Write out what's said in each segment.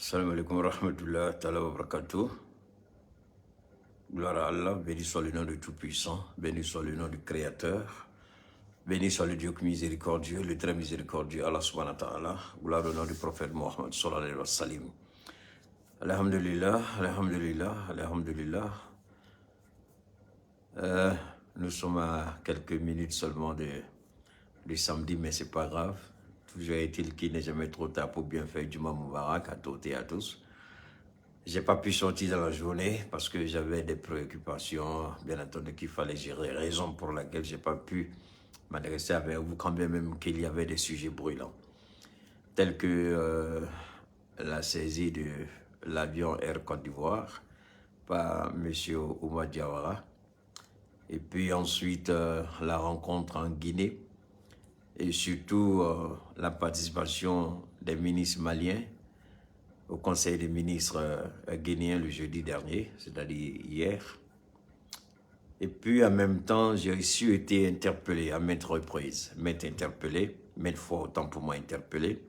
Salam alaikum wa rahmatullah ta'ala wa barakatuh. Gloire à Allah, béni soit le nom du Tout-Puissant, béni soit le nom du Créateur, béni soit le Dieu miséricordieux, le très miséricordieux, Allah subhanahu wa ta'ala. Gloire au nom du prophète Mohammed sallallahu alayhi wa sallam. Alhamdulillah, alhamdulillah, alhamdulillah. Nous sommes à quelques minutes seulement du samedi, mais c'est pas grave. Toujours est-il qu'il n'est jamais trop tard pour bien faire Juma Moubarak à toutes et à tous. J'ai pas pu sortir dans la journée parce que j'avais des préoccupations, bien entendu, qu'il fallait gérer. Raison pour laquelle j'ai pas pu m'adresser avec vous, quand bien même qu'il y avait des sujets brûlants, tels que la saisie de l'avion Air Côte d'Ivoire par M. Oumar Diawara, et puis ensuite la rencontre en Guinée, et surtout la participation des ministres maliens au Conseil des ministres guinéens le jeudi dernier, c'est-à-dire hier. Et puis en même temps, j'ai aussi été interpellé à maintes reprises, maintes interpellé, maintes fois autant pour moi interpellé.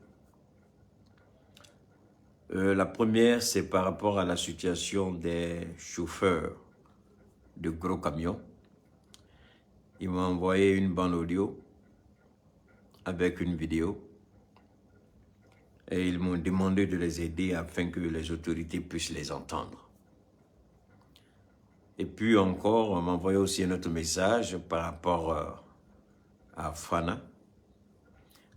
La première, c'est par rapport à la situation des chauffeurs de gros camions. Ils m'ont envoyé une bande audio avec une vidéo et ils m'ont demandé de les aider afin que les autorités puissent les entendre. Et puis encore, on m'a envoyé aussi un autre message par rapport à Fana.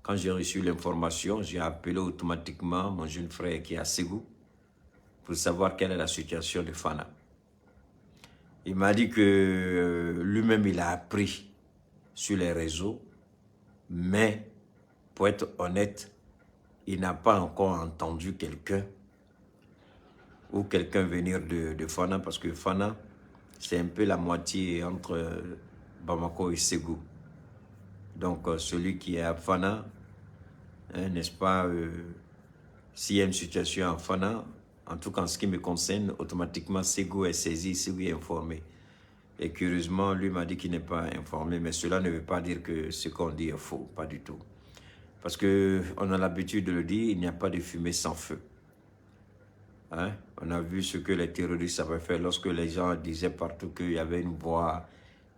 Quand j'ai reçu l'information, j'ai appelé automatiquement mon jeune frère qui est à Ségou pour savoir quelle est la situation de Fana. Il m'a dit que lui-même, il a appris sur les réseaux, mais pour être honnête, il n'a pas encore entendu quelqu'un ou quelqu'un venir de Fana, parce que Fana, c'est un peu la moitié entre Bamako et Ségou. Donc, celui qui est à Fana, hein, n'est-ce pas, s'il y a une situation à Fana, en tout cas en ce qui me concerne, automatiquement Ségou est saisi, Ségou est informé. Et curieusement, lui m'a dit qu'il n'est pas informé, mais cela ne veut pas dire que ce qu'on dit est faux, pas du tout. Parce qu'on a l'habitude de le dire, il n'y a pas de fumée sans feu. Hein? On a vu ce que les terroristes avaient fait lorsque les gens disaient partout qu'il y avait une voie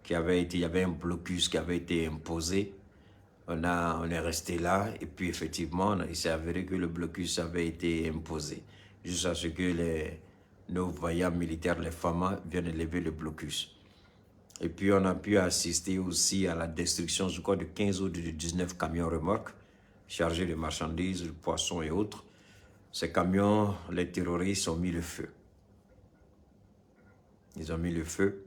qui avait été, il y avait un blocus qui avait été imposé. On est resté là et puis effectivement, il s'est avéré que le blocus avait été imposé jusqu'à ce que nos vaillants militaires, les FAMA, viennent lever le blocus. Et puis on a pu assister aussi à la destruction, je crois, de 15 ou de 19 camions remorques chargés de marchandises, de poissons et autres. Ces camions, les terroristes ont mis le feu. Ils ont mis le feu.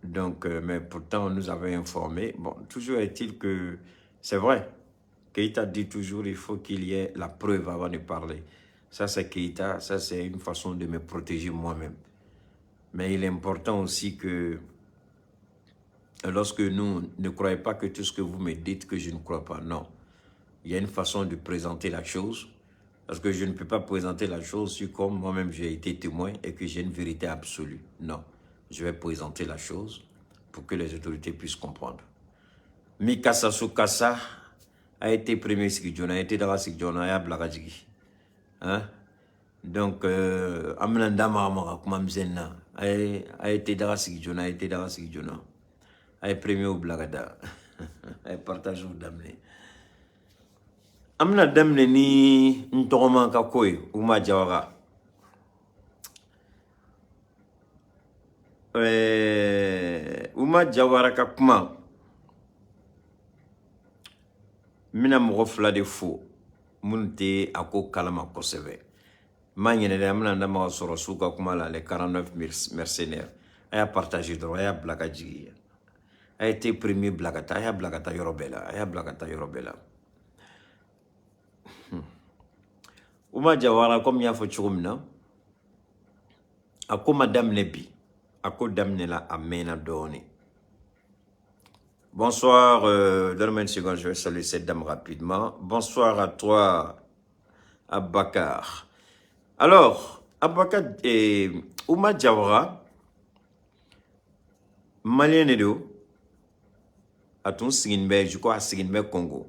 Donc, mais pourtant, on nous avait informés. Bon, toujours est-il que c'est vrai. Keïta dit toujours, il faut qu'il y ait la preuve avant de parler. Ça, c'est Keïta. Ça, c'est une façon de me protéger moi-même. Mais il est important aussi que lorsque nous ne croyez pas que tout ce que vous me dites, que je ne crois pas. Non. Il y a une façon de présenter la chose. Parce que je ne peux pas présenter la chose si comme moi-même j'ai été témoin et que j'ai une vérité absolue. Non. Je vais présenter la chose pour que les autorités puissent comprendre. Mikasa Sukasa a été premier sigi joona, a été daga sigi joona, a y'a bila ka jigin. Hein? Donc, an bɛna n da maga maga kuma misɛnnin na. A ye te daga sigi joona, a ye te daga sigi joona. A ye premier bila ka da. A ye partage daminɛ. An bɛna daminɛ ni n tɔgɔma ka ko ye, Oumar Diawara. Oumar Diawara ka kuma, n bɛna mɔgɔ fila de fo minnu tɛ a ko kalama kosɛbɛ. N m'a ɲinɛ dɛ, an bɛna n da maga sɔrɔsiw ka kuma la, les 49 mercenaires. A y'a partager dɔrɔn, a y'a bila ka jigin. A ye te premier bila ka taa, a y'a bila ka taa yɔrɔ bɛɛ la, a y'a bila ka taa yɔrɔ bɛɛ la. Oumar Diawara, comme n y'a fɔ cogo min na, a ko ma daminɛ bi, a ko daminɛla a mɛnna dɔɔnin. Bonsoir, donne-moi une seconde, je vais saluer cette dame rapidement. Bonsoir à toi, Abakar. Alors, Abakar et Oumar Diawara, malien de don, a tun sigin bɛ, je crois, a sigin bɛ Congo.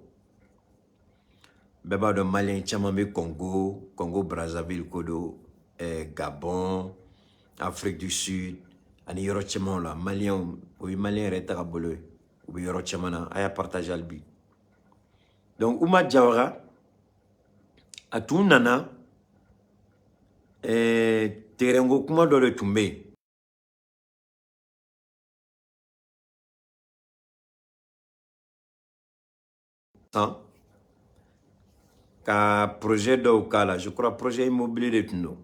Bɛɛ b'a dɔn Malien caman bɛ Congo, Congo Brazzaville ko don, Gabon, Afrique du Sud, ani yɔrɔ camanw la. Malienw, o ye Malien yɛrɛ tagabolo ye. U bɛ yɔrɔ caman na, a y'a partager hali bi. Donc Oumar Diawara, a tun nana terrain ko kuma dɔ de tun bɛ yen. Ka projet dɔw k'a la, je crois projet immobilier de tun don.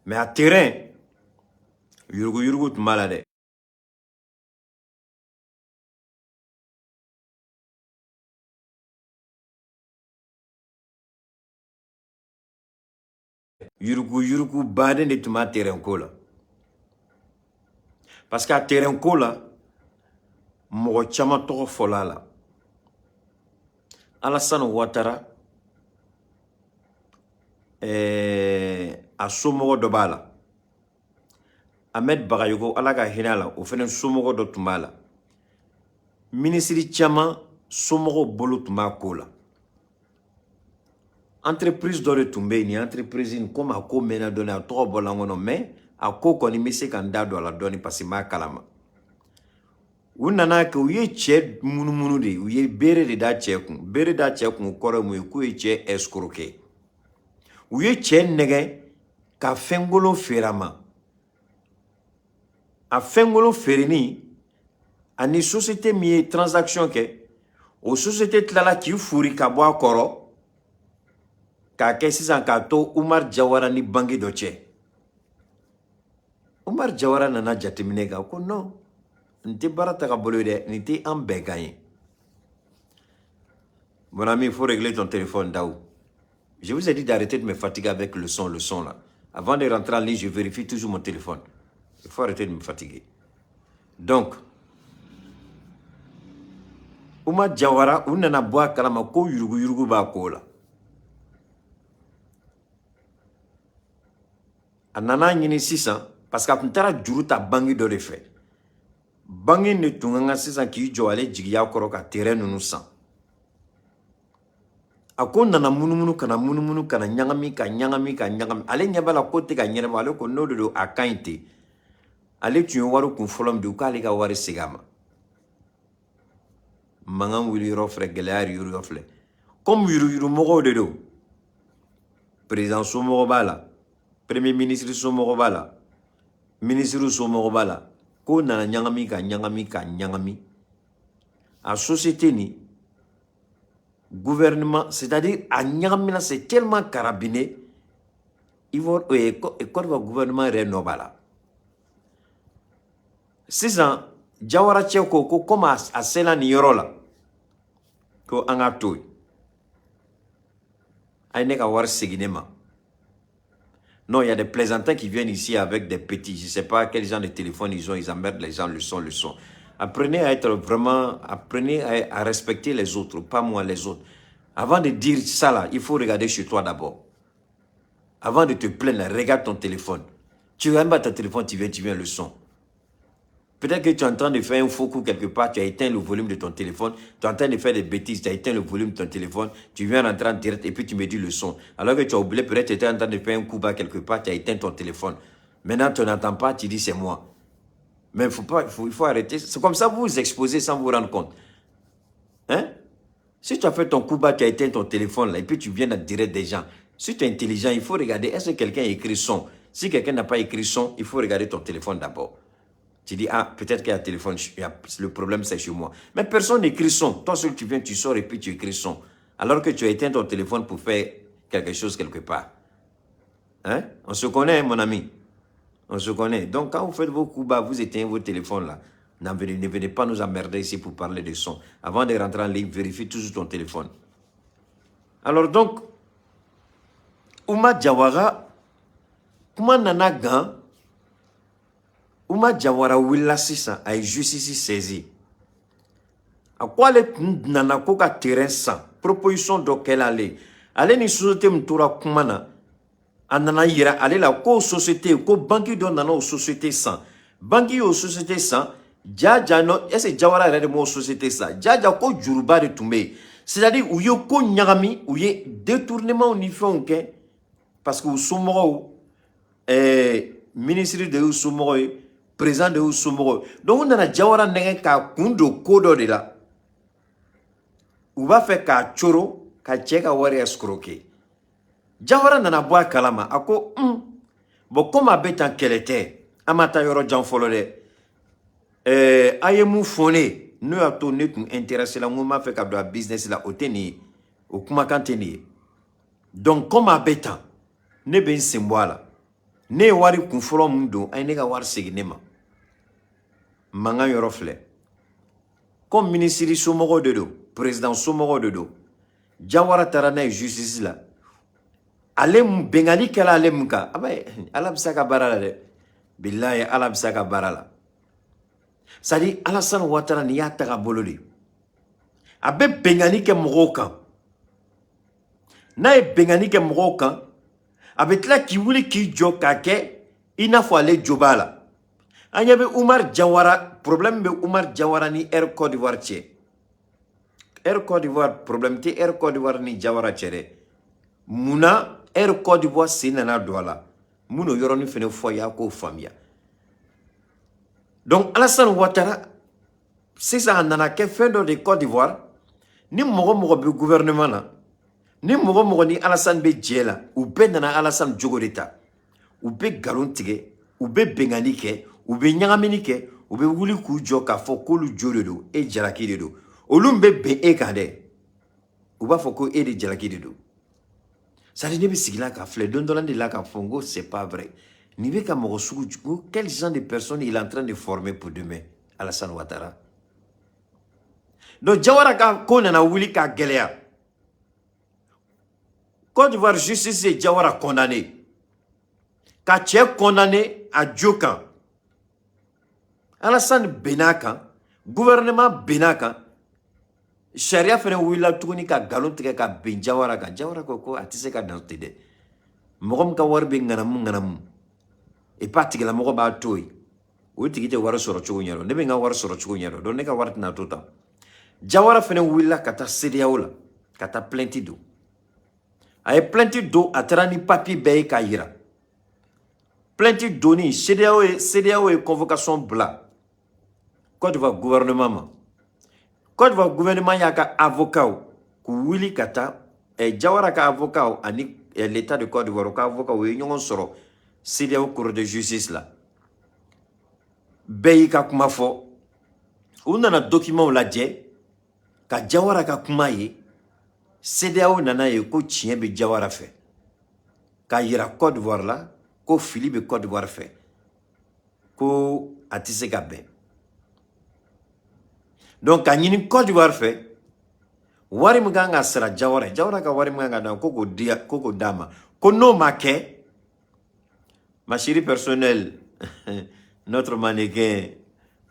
Mais a terrain, yuruguyurugu tun b'a la dɛ. Yuruguyurugu baden de tun b'a terrain ko la. Parce que a terrain ko la, mɔgɔ caman tɔgɔ fɔla a la. Alassane Ouattara, a somɔgɔ dɔ b'a la. Ahmed Bagayogo, Ala ka hinɛ a la, o fɛnɛ somɔgɔ dɔ tun b'a la. Minisiri caman somɔgɔw bolo tun b'a ko la. Entreprise dɔ de tun bɛ yen, nin entreprise in komi a ko mɛnna dɔɔni, a tɔgɔ bɔla n kɔnɔ, mais a ko kɔni n bɛ se ka n da don a la dɔɔni parce que n b'a kalama. U nana kɛ, u ye cɛ munumunu de, u ye bere de da cɛ kun. Bere da cɛ kun kɔrɔ ye mun ye? K'u ye cɛ escroquer. U ye cɛ nɛgɛ ka fɛnkolon feere a ma. A fɛnkolon feereni ani société min ye transaction kɛ, o société tilala k'i furi ka bɔ a kɔrɔ k'a kɛ sisan k'a to Oumar Diawara ni banque dɔ cɛ. Oumar Diawara nana jateminɛ kɛ, ko non, nin tɛ baara ta ka bolo ye dɛ, nin tɛ an bɛnkan ye. Mon ami, il faut régler ton téléphone, Daou. Je vous ai dit d'arrêter de me fatiguer avec le son là. Avant de rentrer en ligne, je vérifie toujours mon téléphone. Il faut arrêter de me fatiguer. Donc, Oumar Diawara, u nana bɔ a kalama ko yuruguyurugu b'a ko la. A nana ɲini sisan, parce que a tun taara juru ta banque dɔ de fɛ. Banque de tun ka kan sisan k'i jɔ ale jigiya kɔrɔ ka terrain ninnu san. A ko nana munumunu ka na munumunu ka na ɲagami ka ɲagami ka ɲagami. Ale ɲɛ b'a la ko tɛ ka ɲɛnabɔ, ale ko n'o de don a ka ɲi ten. Ale tun ye wari kun fɔlɔ min di, k'ale ka wari segin a ma. Mankan wuli yɔrɔ filɛ, gɛlɛya yɔrɔ filɛ. Comme yuruguyurugumɔgɔw de don, président somɔgɔ b'a la, premier ministre somɔgɔ b'a la, ministre somɔgɔ b'a la. Ko nana ɲagami ka ɲagami ka ɲagami. A société ni gouvernement, c'est-à-dire a ɲagamina, c'est tellement carabiné. Ivoire, Côte d'Ivoire gouvernement yɛrɛ nɔ b'a la. Sisan Diawara cɛ ko ko komi a sela nin yɔrɔ la, ko an k'a to yen. A ye ne ka wari segin ne ma. Non, il y a des plaisantins qui viennent ici avec des petits, je ne sais pas quel genre de téléphone ils ont, ils emmerdent les gens, le son, le son. Apprenez à être vraiment, apprenez à respecter les autres, pas moi, les autres. Avant de dire ça là, il faut regarder chez toi d'abord. Avant de te plaindre, regarde ton téléphone. Tu regardes pas ton téléphone, tu viens le son. Peut-être que tu es en train de faire un faux coup quelque part, tu as éteint le volume de ton téléphone, tu es en train de faire des bêtises, tu as éteint le volume de ton téléphone, tu viens rentrer en direct et puis tu me dis le son. Alors que tu as oublié, peut-être tu étais en train de faire un coup bas quelque part, tu as éteint ton téléphone. Maintenant, tu n'entends pas, tu dis c'est moi. Mais il faut pas, il faut arrêter. C'est comme ça que vous vous exposez sans vous rendre compte. Hein? Si tu as fait ton coup bas, tu as éteint ton téléphone là, et puis tu viens en direct des gens. Si tu es intelligent, il faut regarder, est-ce que quelqu'un a écrit son? Si quelqu'un n'a pas écrit son, il faut regarder ton téléphone d'abord. Tu dis, ah, peut-être qu'il y a un téléphone, le problème c'est chez moi. Mais personne n'écrit son. Toi seul, tu viens, tu sors et puis tu écris son. Alors que tu as éteint ton téléphone pour faire quelque chose quelque part. Hein? On se connaît, mon ami. On se connaît. Donc, quand vous faites vos coups bas, vous éteignez vos téléphones là. Ne venez pas nous emmerder ici pour parler de son. Avant de rentrer en ligne, vérifie toujours ton téléphone. Alors donc, Oumar Diawara, kuma nana gan, Oumar Diawara wulila sisan, a ye justice saisi. A ko ale tun nana ko ka terrain san, proposition dɔ kɛla ale ye. Ale ni société min tora kuma na, a nana yira ale la ko société, ko banque dɔ nana o société san. Banque y'o société san, ja ja non, est-ce que Diawara yɛrɛ de m'o société san? Ja ja ko juruba de tun bɛ yen. C'est-à-dire u ye ko ɲagami, u ye détournement ni fɛnw kɛ, parce que u somɔgɔw, ministre de y'u somɔgɔw ye, président de y'u somɔgɔw ye. Donc u nana Jawara nɛgɛ k'a kun don ko dɔ de la. U b'a fɛ k'a coro ka cɛ ka wari escroquer. Jawara nana bɔ a kalama, a ko bon, komi a bɛ tan, kɛlɛ tɛ, an ma taa yɔrɔ jan fɔlɔ dɛ. A ye mun fɔ ne n'o y'a to ne tun intéressé la, n ko n b'a fɛ ka don a business la, o tɛ nin ye, o kumakan tɛ nin ye. Donc komi a bɛ tan, ne bɛ n sen bɔ a la. Ne ye wari kun fɔlɔ mun don, a ye ne ka wari segin ne ma. Mankan yɔrɔ filɛ, comme minisiri somɔgɔw de don, président somɔgɔw de don, Jawara taara n'a ye justice la. Ale mun bɛngali kɛla ale mun kan, a b'a ye Ala bɛ se a ka baara la dɛ. Bilayi, Ala bɛ se a ka baara la. C'est à dire Alassane Ouattara, n'i y'a ta ka bolo de, a bɛ bɛngali kɛ mɔgɔw kan. N'a ye bɛngali kɛ mɔgɔw kan, a bɛ tila k'i wuli k'i jɔ k'a kɛ i n'a fɔ ale jo b'a la. An ɲɛ bɛ Umar Jawara, problème bɛ Umar Jawara ni Air Côte d'Ivoire cɛ. Air Côte d'Ivoire, problème tɛ Air Côte d'Ivoire ni Jawara cɛ dɛ. Munna Air Côte d'Ivoire sen nana don a la? Mun n'o yɔrɔnin fana fɔ, y'a k'o faamuya. Donc Alassane Ouattara sisan, a nana kɛ fɛn dɔ de Côte d'Ivoire. Ni mɔgɔ mɔgɔ bɛ gouvernement na, ni mɔgɔ mɔgɔ ni Alassane bɛ jɛ la, u bɛɛ nana Alassane jogo de ta. U bɛ nkalon tigɛ, u bɛ bɛngali kɛ, u bɛ ɲagamini kɛ, u bɛ wuli k'u jɔ k'a fɔ k'olu jo de don, e jalaki de don. Olu bɛ bɛn e kan dɛ, u b'a fɔ ko e de jalaki de don. C'est à dire ne bɛ sigi la ka filɛ, don dɔ la, n delila k'a fɔ n ko c'est pas vrai, nin bɛ ka mɔgɔ sugu, ko quel genre de personne il est en train de former pour demain, Alassane Ouattara. Donc Jawara ka ko nana wuli k'a gɛlɛya. Côte d'Ivoire justice ye Jawara condamné, ka cɛ condamné a jo kan. Alassane bɛnn'a kan, gouvernement bɛnn'a kan, sariya fana wulila tuguni ka nkalon tigɛ ka bin Jawara kan. Jawara ko ko a tɛ se ka dan ten dɛ. Mɔgɔ min ka wari bɛ ŋanamu ŋanamu, et puis a tigilamɔgɔ b'a to yen, o tigi tɛ wari sɔrɔ cogo ɲɛdɔn. Ne bɛ n ka wari sɔrɔ cogo ɲɛdɔn, donc ne ka wari tɛna to tan. Jawara fana wulila ka taa CEDEAO la ka taa plainte don. A ye plainte don, a taara ni papier bɛɛ ye k'a yira. Plainte donni, CEDEAO ye convocation bila Côte d'Ivoire gouvernement ma. Côte d'Ivoire gouvernement y'a ka avocat k'u wuli ka taa Jawara ka avocat ani l'État de Côte d'Ivoire ka avocat, u ye ɲɔgɔn sɔrɔ CEDEAO cour de justice la. Bɛɛ y'i ka kuma fɔ. U nana document lajɛ ka Jawara ka kuma ye. CEDEAO nana ye ko tiɲɛ bɛ Jawara fɛ, k'a yira Côte d'Ivoire la ko fili bɛ Côte d'Ivoire fɛ, ko a tɛ se ka bɛn. Donc ka ɲini Côte d'Ivoire fɛ, wari min kan ka sara Jawara, Jawara ka wari min kan ka d'a ma, ko k'o di, ko k'o d'a ma. Ko n'o ma kɛ, ma chérie personnelle, notre mannequin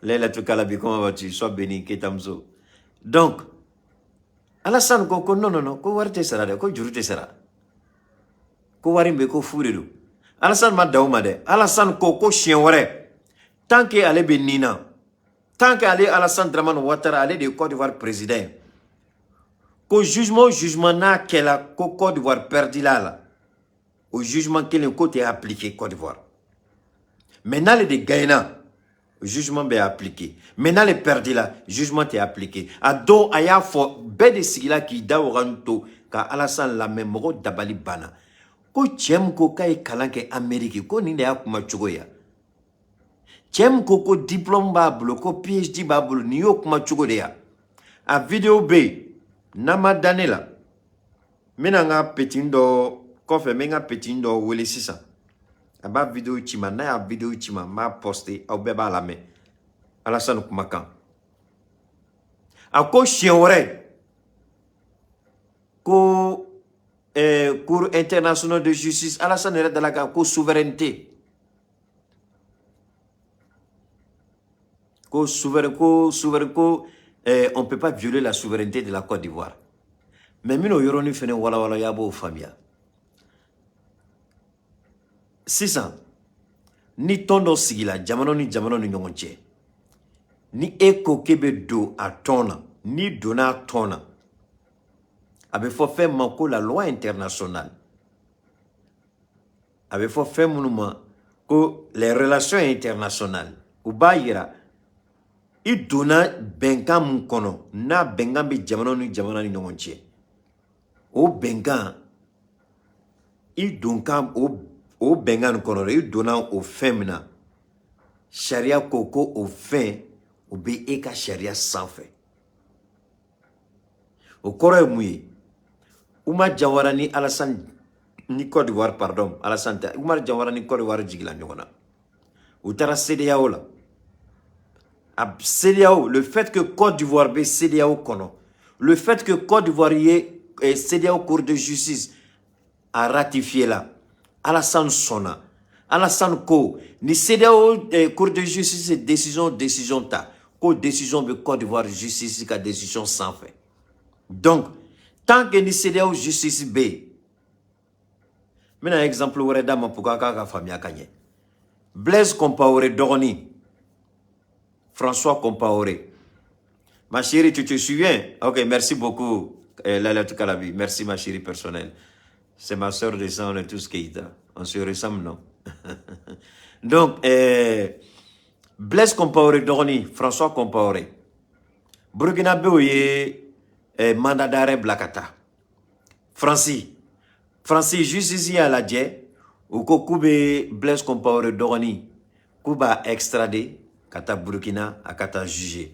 Leila Kalabi, comment vas-tu? Sois béni, Ketamzo. Donc Alassane ko ko non, non, non, ko wari tɛ sara dɛ, ko juru tɛ sara, ko wari min bɛ, ko fu de don. Alassane ma dan o ma dɛ. Alassane ko ko siɲɛ wɛrɛ, tant que ale bɛ nin na, tant que ale Alassane Dramane Ouattara, ale de ye Côte d'Ivoire président ye, ko jugement o jugement n'a kɛla ko Côte d'Ivoire perdila la, o jugement kelen k'o tɛ appliqué Côte d'Ivoire. Mais n'ale de gagnera, jugement bɛ appliqué, mais n'ale perdila, jugement tɛ appliqué. A don, a y'a fɔ, bɛɛ de sigila k'i da wagan to ka Alassane lamɛn. Mɔgɔw dabali banna ko cɛ min ko k'a ye kalan kɛ Amérique, ko nin de y'a kuma cogo ye. Cɛ min ko ko diplôme b'a bolo, ko PhD b'a bolo, nin y'o kuma cogo de ya. A vidéo bɛ yen, n'an ma da ne la, n bɛna n ka petit dɔ kɔfɛ, n bɛ n ka petit dɔ wele sisan, a b'a vidéo ci ma. N'a y'a vidéo ci ma, n b'a poster, aw bɛɛ b'a lamɛn. Alassane kumakan, a ko siɲɛ wɛrɛ ko Cour internationale de justice, Alassane yɛrɛ dala kan ko souveraineté, ko souverain, ko souverain, ko on peut pas violer la souveraineté de la Côte d'Ivoire. Mais n bɛn'o yɔrɔnin fɛnɛ walawala, ya b'o faamuya. Sisan ni tɔn dɔ sigila jamana ni jamana ni ɲɔgɔn cɛ, ni e ko k'e bɛ don a tɔn na, n'i donna a tɔn na A bɛ fɔ fɛn ma ko la loi internationale, a bɛ fɔ fɛn minnu ma ko les relations internationales. U b'a yira i donna bɛnkan mun kɔnɔ, n'a bɛnkan bɛ jamana ni jamana ni ɲɔgɔn cɛ, o bɛnkan i donkan o bɛnkan nin kɔnɔ, i donna o fɛn min na, sariya ko ko o fɛn o bɛ e ka sariya sanfɛ. O kɔrɔ ye mun ye? Umar Jawara ni Alassane ni Côte d'Ivoire, pardon, Alassane tɛ, Umar Jawara ni Côte d'Ivoire jigila ɲɔgɔn na, u taara CEDEAO la. A CEDEAO, le fait que Côte d'Ivoire bɛ CEDEAO kɔnɔ, le fait que Côte d'Ivoire ye CEDEAO Cour de justice a ratifié la, Alassane sɔnna. Alassane ko ni CEDEAO Cour de justice ye décision ta, ko décision bɛ Côte d'Ivoire justice ka décision sanfɛ. Donc tant que ni CEDEAO justice bɛ yen, n bɛna exemple wɛrɛ d'a ma pour que a k'a ka faamuya ka ɲɛ. Blaise Compaoré dɔgɔnin, François Compaoré. Ma chérie, tu te souviens? Ok, merci beaucoup, Laila Kalabi. Merci, ma chérie personnelle. C'est ma soeur de sang, on est tous Keïta. On se ressemble, non? Donc, Blaise Compaoré dɔgɔnin, François Compaoré. Burkinabéw ye mandat d'arrêt bila ka taa Faransi. Faransi justice y'a lajɛ, u ko k'u bɛ Blaise Compaoré dɔgɔnin, k'u b'a extrader ka taa Burkina, a ka taa juger.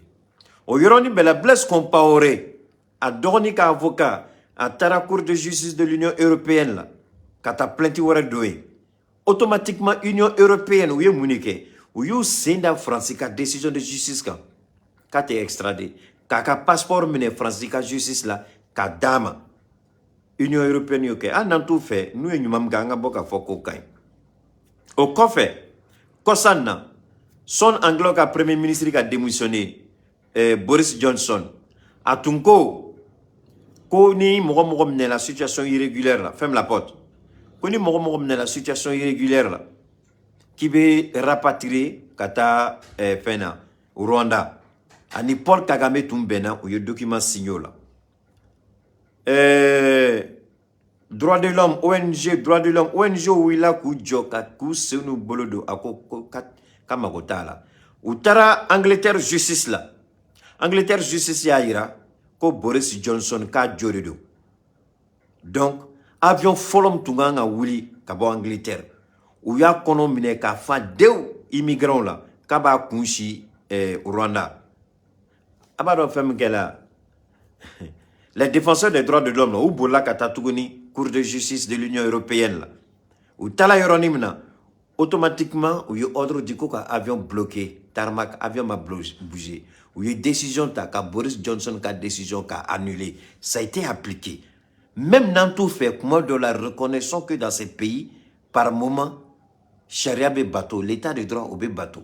O yɔrɔnin bɛɛ la, Blaise Compaoré a dɔgɔnin ka avocat a taara Cour de justice de l'Union européenne la ka taa plainte wɛrɛ don yen. Automatiquement, Union européenne u ye mun de kɛ? U y'u sen da Faransi ka décision de justice kan k'a tɛ extrader, k'a ka passeport minɛ Faransi ka justice la k'a d'a ma. Union européenne y'o kɛ. Hali n'an t'u fɛ, n'u ye ɲuman min kɛ, an ka bɔ k'a fɔ k'o ka ɲi. O kɔfɛ, kɔsa in na, son anglais ka premier ministre ka démissionné, Boris Johnson, a tun ko ko ni mɔgɔ mɔgɔ minɛla situation irrégulière la, ferme la porte, ko ni mɔgɔ mɔgɔ minɛla situation irrégulière la, k'i bɛ rapatrier ka taa fɛn na, Rwanda. Ani Paul Kagame tun bɛnna, u ye document signé o la. Droit de l'homme ONG, droit de l'homme ONG wulila k'u jɔ ka k'u sen n'u bolo don. A ko ko ka mago t'a la. U taara Angleterre justice la. Angleterre justice y'a yira ko Boris Johnson k'a jo de don. Donc avion fɔlɔ min tun kan ka wuli ka bɔ Angleterre, u y'a kɔnɔ minɛ k'a fa dewu immigrants la k'a b'a kun si Rwanda. A b'a dɔn fɛn min kɛla, les défenseurs des droits de l'homme la, u bolila ka taa tuguni Cour de justice de l'Union européenne la. U taala yɔrɔnin min na, automatiquement u ye ordre di ko ka avion bloqué, tarmac, avion ma bouger. U ye décision ta ka Boris Johnson ka décision ka annuler. Ça a été appliqué. Même n'an t'u fɛ, kuma dɔ la, reconnaissons que dans ces pays, par moment, charia bɛ bato, l'état de droit o bɛ bato.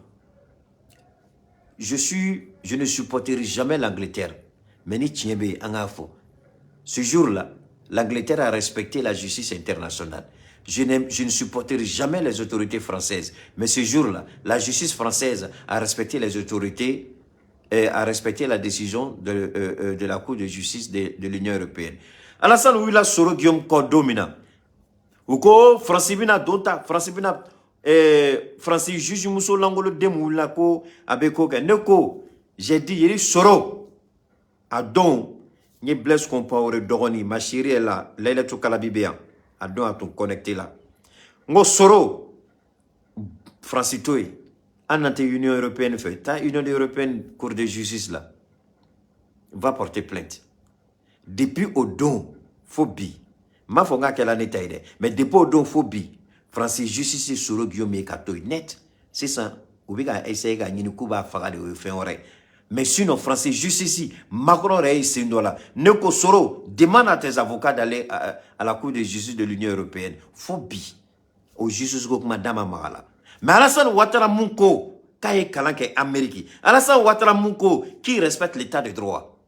Je ne supporterai jamais l'Angleterre, mais ni tiɲɛ bɛ yen, an k'a fɔ. Ce jour-là, l'Angleterre a respecté la justice internationale. Je ne supporterai jamais les autorités françaises, mais ce jour-là, la justice française a respecté les autorités et a respecté la décision de la Cour de justice de l'Union européenne. Alassane wulila Soro Guillaume kɔ don min na, u ko Faransi bɛna don ta, Faransi bɛna Faransi juge muso langolo den min wulila ko a bɛ ko kɛ, ne ko, j'ai dit, yeri Soro a don, n ye Blaise Compaoré dɔgɔnin, ma chérie est là, Laylatou Kalabi bɛ yan, a don a tun connecté la, n ko Soro, Faransi to yen, an n'an tɛ Union européenne fɛ, taa Union européenne Cour de justice la, va porter plainte. Depuis o don fo bi, n m'a fɔ n k'a kɛla ne ta ye dɛ, mais depuis o don fo bi, Faransi justice ye Soro Guillaume ye ka to yen net. Sisan u bɛ ka essayer ka ɲini k'u b'a faga de, o ye fɛn wɛrɛ ye. Mais sinon, Faransi justice, Macron yɛrɛ y'i sen dɔ la. Ne ko Soro, demande à tes avocats d'aller à la Cour de justice de l'Union européenne. Fo bi, o justice ko kuma da ma maga la. Mais Alassane Ouattara mun ko k'a ye kalan kɛ Amérique, Alassane Ouattara mun ko qui respecte l'état de droit?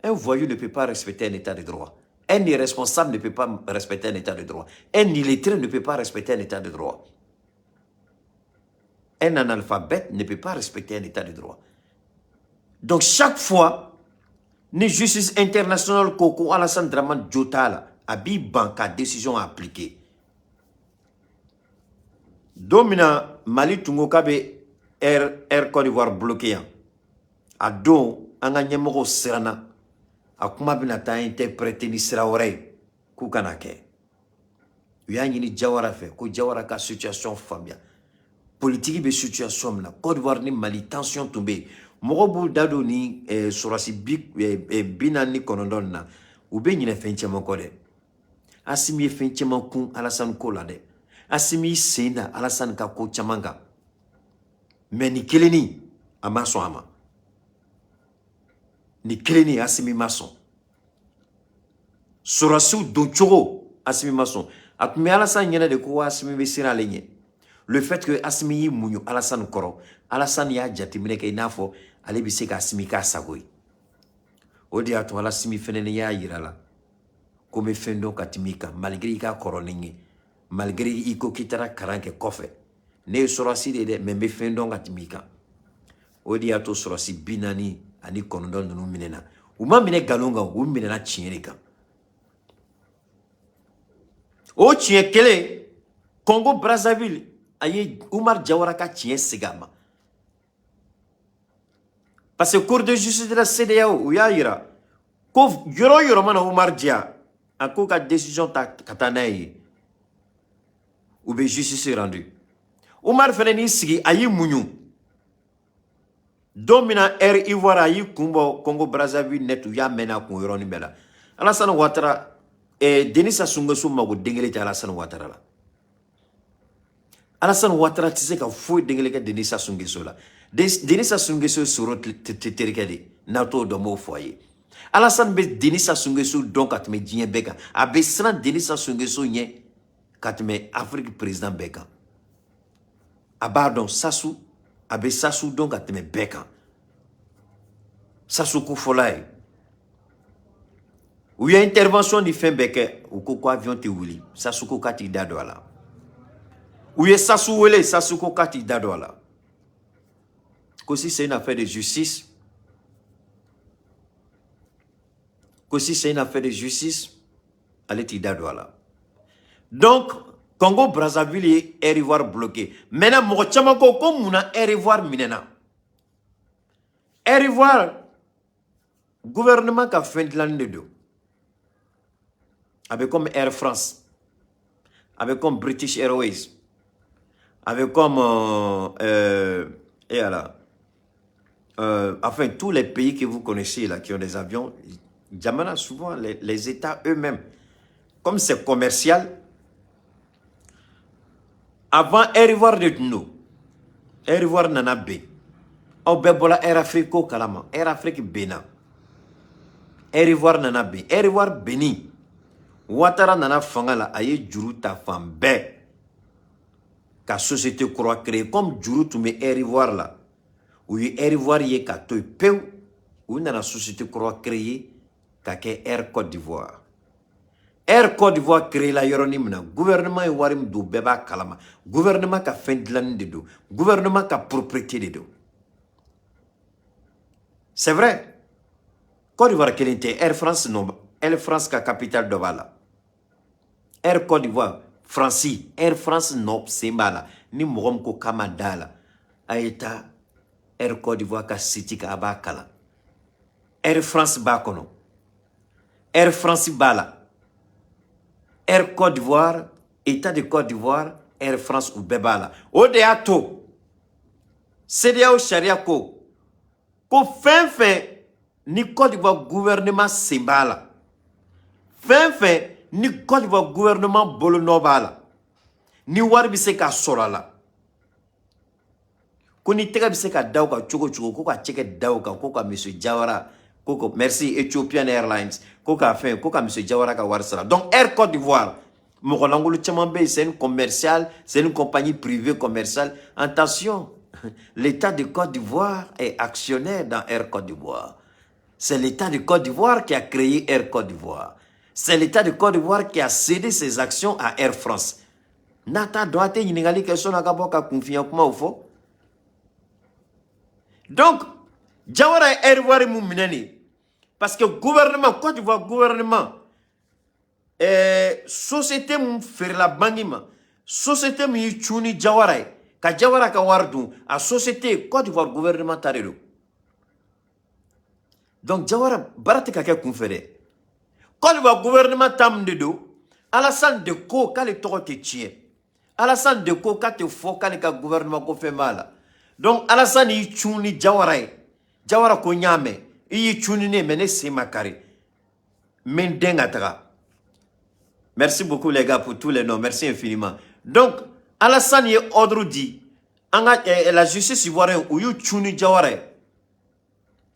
Un voyou ne peut pas respecter un état de droit. Un irresponsable ne peut pas respecter un état de droit. Un illettré ne peut pas respecter un état de droit. Un analphabète ne peut pas respecter un état de droit. Donc chaque fois, Ni justice internationale ko ko Alassane Dramane jo t'a la, a b'i ban ka décision appliquer. Don min na Mali tun ko k'a bɛ Air Côte d'Ivoire bloqué yan, a don an ka ɲɛmɔgɔw siranna, a kuma bɛna taa interpréter ni sira wɛrɛ ye k'u kana kɛ. U y'a ɲini Jawara fɛ ko Jawara ka situation faamuya, politique bɛ situation min na Côte d'Ivoire ni Mali, tension tun bɛ yen. Mɔgɔw b'u da don ni sɔrɔsi 49 nin na, u bɛ ɲinɛ fɛn caman kɔ dɛ. Asimi ye fɛn caman kun Alassane ko la dɛ. Asimi y'i sen da Alassane ka ko caman kan, mais nin kelennin, a ma sɔn a ma. Nin kelennin, Asimi ma sɔn. Sɔrɔsiw don cogo, Asimi ma sɔn. A tun bɛ Alassane ɲɛna de ko Asimi bɛ siran ale ɲɛ. Le fait que Asimi y'i muɲu Alassane kɔrɔ, Alassane y'a jateminɛ kɛ i n'a fɔ ale bɛ se ka Asimi k'a sago ye. O de y'a to Asimi fɛnɛ y'a yira la ko n bɛ fɛn dɔn ka tɛmɛ i kan, malgré i ka kɔrɔ ni n ye, malgré i ko k'i taara kalan kɛ kɔfɛ. Ne ye sɔrɔsi de ye dɛ, mais n bɛ fɛn dɔn ka tɛmɛ i kan. O de y'a to sɔrɔsi 49 ninnu minɛna. U ma minɛ nkalon kan, u minɛna tiɲɛ de kan. O tiɲɛ kelen, Congo Brazzaville a ye Umar Jawara ka tiɲɛ segin a ma, parce que Cour de justice de la CEDEAO, u y'a yira ko yɔrɔ o yɔrɔ mana Umar diya, a k'u ka décision ta ka taa n'a ye, u bɛ justice rendu. Umar fɛnɛ n'i sigi, a y'i muɲu. Don min na Air Ivoire a y'i kun bɔ Congo Brazzaville net, u y'a mɛn a kun yɔrɔnin bɛɛ la. Alassane Ouattara, Denis Sassou Nguesso mago den kelen tɛ Alassane Ouattara la. Alassane Ouattara tɛ se ka foyi den kelen kɛ Denis Sassou Nguesso la. Denis Sassou Nguesso ye Soro terikɛ de, n'a t'o dɔn, n b'o fɔ a ye. Alassane bɛ Denis Sassou Nguesso dɔn ka tɛmɛ diɲɛ bɛɛ kan. A bɛ siran Denis Sassou Nguesso ɲɛ ka tɛmɛ Afrique président bɛɛ kan. A b'a dɔn Sassou, a bɛ Sassou dɔn ka tɛmɛ bɛɛ kan. Sassou ko fɔla ye, u ye intervention ni fɛn bɛɛ kɛ, u ko ko avion tɛ wuli. Sassou ko k'a t'i da don a la. U ye Sassou wele, Sassou ko k'a t'i da don a la, ko si c'est une affaire de justice, ko si c'est une affaire de justice, ale t'i da don a la. Donc Congo Brazzaville ye Air Ivoire bloqué. Maintenant, mɔgɔ caman ko ko mun na Air Ivoire minɛna? Air Ivoire, gouvernement ka fɛn dilanni de don. A bɛ comme Air France, a bɛ comme British Airways, a bɛ comme et voilà, enfin tous les pays que vous connaissez là qui ont des avions. Jamana, souvent les États eux-mêmes, comme c'est commercial. Avant, Air Ivoire de tun don. Air Ivoire nana ben, aw bɛɛ bɔra Air Afrique ko kalama. Air Afrique benna, Air Ivoire nana ben. Air Ivoire benni, Ouattara nana fanga la, a ye juru ta fan bɛɛ ka société kura créer. Comme juru tun bɛ Air Ivoire la, u ye Air Ivoire ye ka to yen pewu. U nana société kura créer ka kɛ Air Côte d'Ivoire. Air Côte d'Ivoire créé la yɔrɔnin min na, gouvernement ye wari min don, bɛɛ b'a kalama. Gouvernement ka fɛn dilanni de don, gouvernement ka propriété de don. C'est vrai, Côte d'Ivoire kelen tɛ, Air France nɔ, Air France ka capital dɔ b'a la. Air Côte d'Ivoire, Faransi, Air France nɔ sen b'a la. Ni mɔgɔ min ko k'a ma da la, a ye taa Air Côte d'Ivoire ka site kan, a b'a kalan. Air France b'a kɔnɔ, Air France b'a la, Air Côte d'Ivoire, État de Côte d'Ivoire, Air France, u bɛɛ b'a la. O de y'a to CEDEAO sariya ko ko fɛn fɛn ni Côte d'Ivoire gouvernement sen b'a la, fɛn fɛn ni Côte d'Ivoire gouvernement bolonɔ b'a la, ni wari bɛ se ka sɔrɔ a la, ko ni tɛgɛ bɛ se ka da o kan cogo o cogo, ko ka cɛkɛ da o kan, ko ka monsieur Jawara ko merci Ethiopian Airlines, ko ka fɛn, ko ka monsieur Jawara ka wari sara. Donc Air Côte d'Ivoire, mɔgɔ lankolon caman bɛ yen, c'est une commerciale, c'est une compagnie privée commerciale. Attention, l'État de Côte d'Ivoire est actionnaire dans Air Côte d'Ivoire. C'est l'État de Côte d'Ivoire qui a créé Air Côte d'Ivoire. C'est l'État de Côte d'Ivoire qui a cédé ses actions à Air France. N'a t'a dɔn, a tɛ ɲininkali kɛ sɔnni a ka bɔ ka kunfinya kumaw fɔ. Donc Jawara ye Air Ivoire mun minɛ nin Parce que gouvernement, Côte d'Ivoire gouvernement, société mun feerela banque ma, société min y'i cun ni Jawara ye ka Jawara ka wari dun, a société, Côte d'Ivoire gouvernement ta de don. Donc Jawara baara tɛ ka kɛ kunfɛ dɛ. Côte d'Ivoire gouvernement ta min de don, Alassane de ko k'ale tɔgɔ tɛ tiɲɛ, Alassane de ko k'a tɛ fɔ k'ale ka gouvernement ko fɛn b'a la. Donc Alassane y'i cun ni Jawara ye. Jawara ko n y'a mɛn, i y'i cun ni ne ye, mais ne sen ma kari, n bɛ n den ka taga. Merci beaucoup les gars pour tous les noms, merci infiniment. Donc Alassane ye ordre di an ka la justice ivoirienne, u y'u cun ni Jawara ye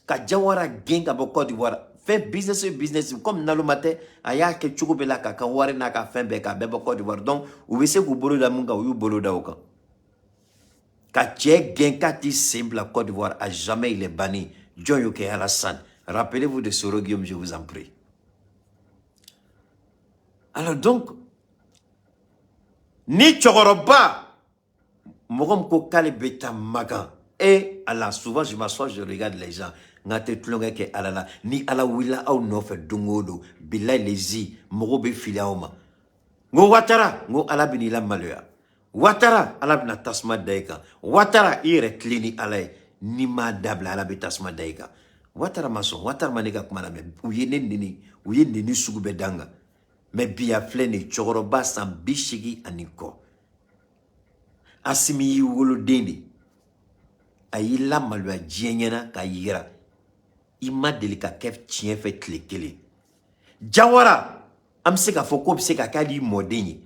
ka Jawara gɛn ka bɔ Côte d'Ivoire. Fɛn business business comme naloma tɛ, a y'a kɛ cogo bɛɛ la k'a ka wari n'a ka fɛn bɛɛ k'a bɛɛ bɔ Côte d'Ivoire. Donc u bɛ se k'u bolo da mun kan, u y'u bolo da o kan ka cɛ gɛn k'a t'i sen bila Côte d'Ivoire. À jamais il est banni. Jɔn y'o kɛ? Alassane. Rappelez-vous de Soro Guillaume, je vous en prie. Alors donc ni cɛkɔrɔba mɔgɔ min ko k'ale bɛ taa Makan e Ala, souvent je m'assois, je regarde les gens, n ka tɛ tulonkɛ kɛ Ala la. Ni Ala wulila aw nɔfɛ don o don, bilayi lezi, mɔgɔw bɛ fili aw ma. N ko Watara, n ko Ala bɛ n'i lamaloya. Watara, Ala bɛna tasuma da i kan. Watara, i yɛrɛ tilen ni Ala ye, n'i m'a dabila, Ala bɛ tasuma da i kan. Watara ma sɔn, Watara ma ne ka kuma lamɛn. U ye ne neni, u ye neni sugu bɛɛ da n kan. Mais bi a filɛ nin ye, cɛkɔrɔba san 80 ani kɔ, Asimi y'i woloden de, a y'i lamaloya diɲɛ ɲɛna k'a yira i ma deli ka kɛ tiɲɛ fɛ tile kelen. Jawara, an bɛ se k'a fɔ k'o bɛ se ka kɛ hali i mɔden ye.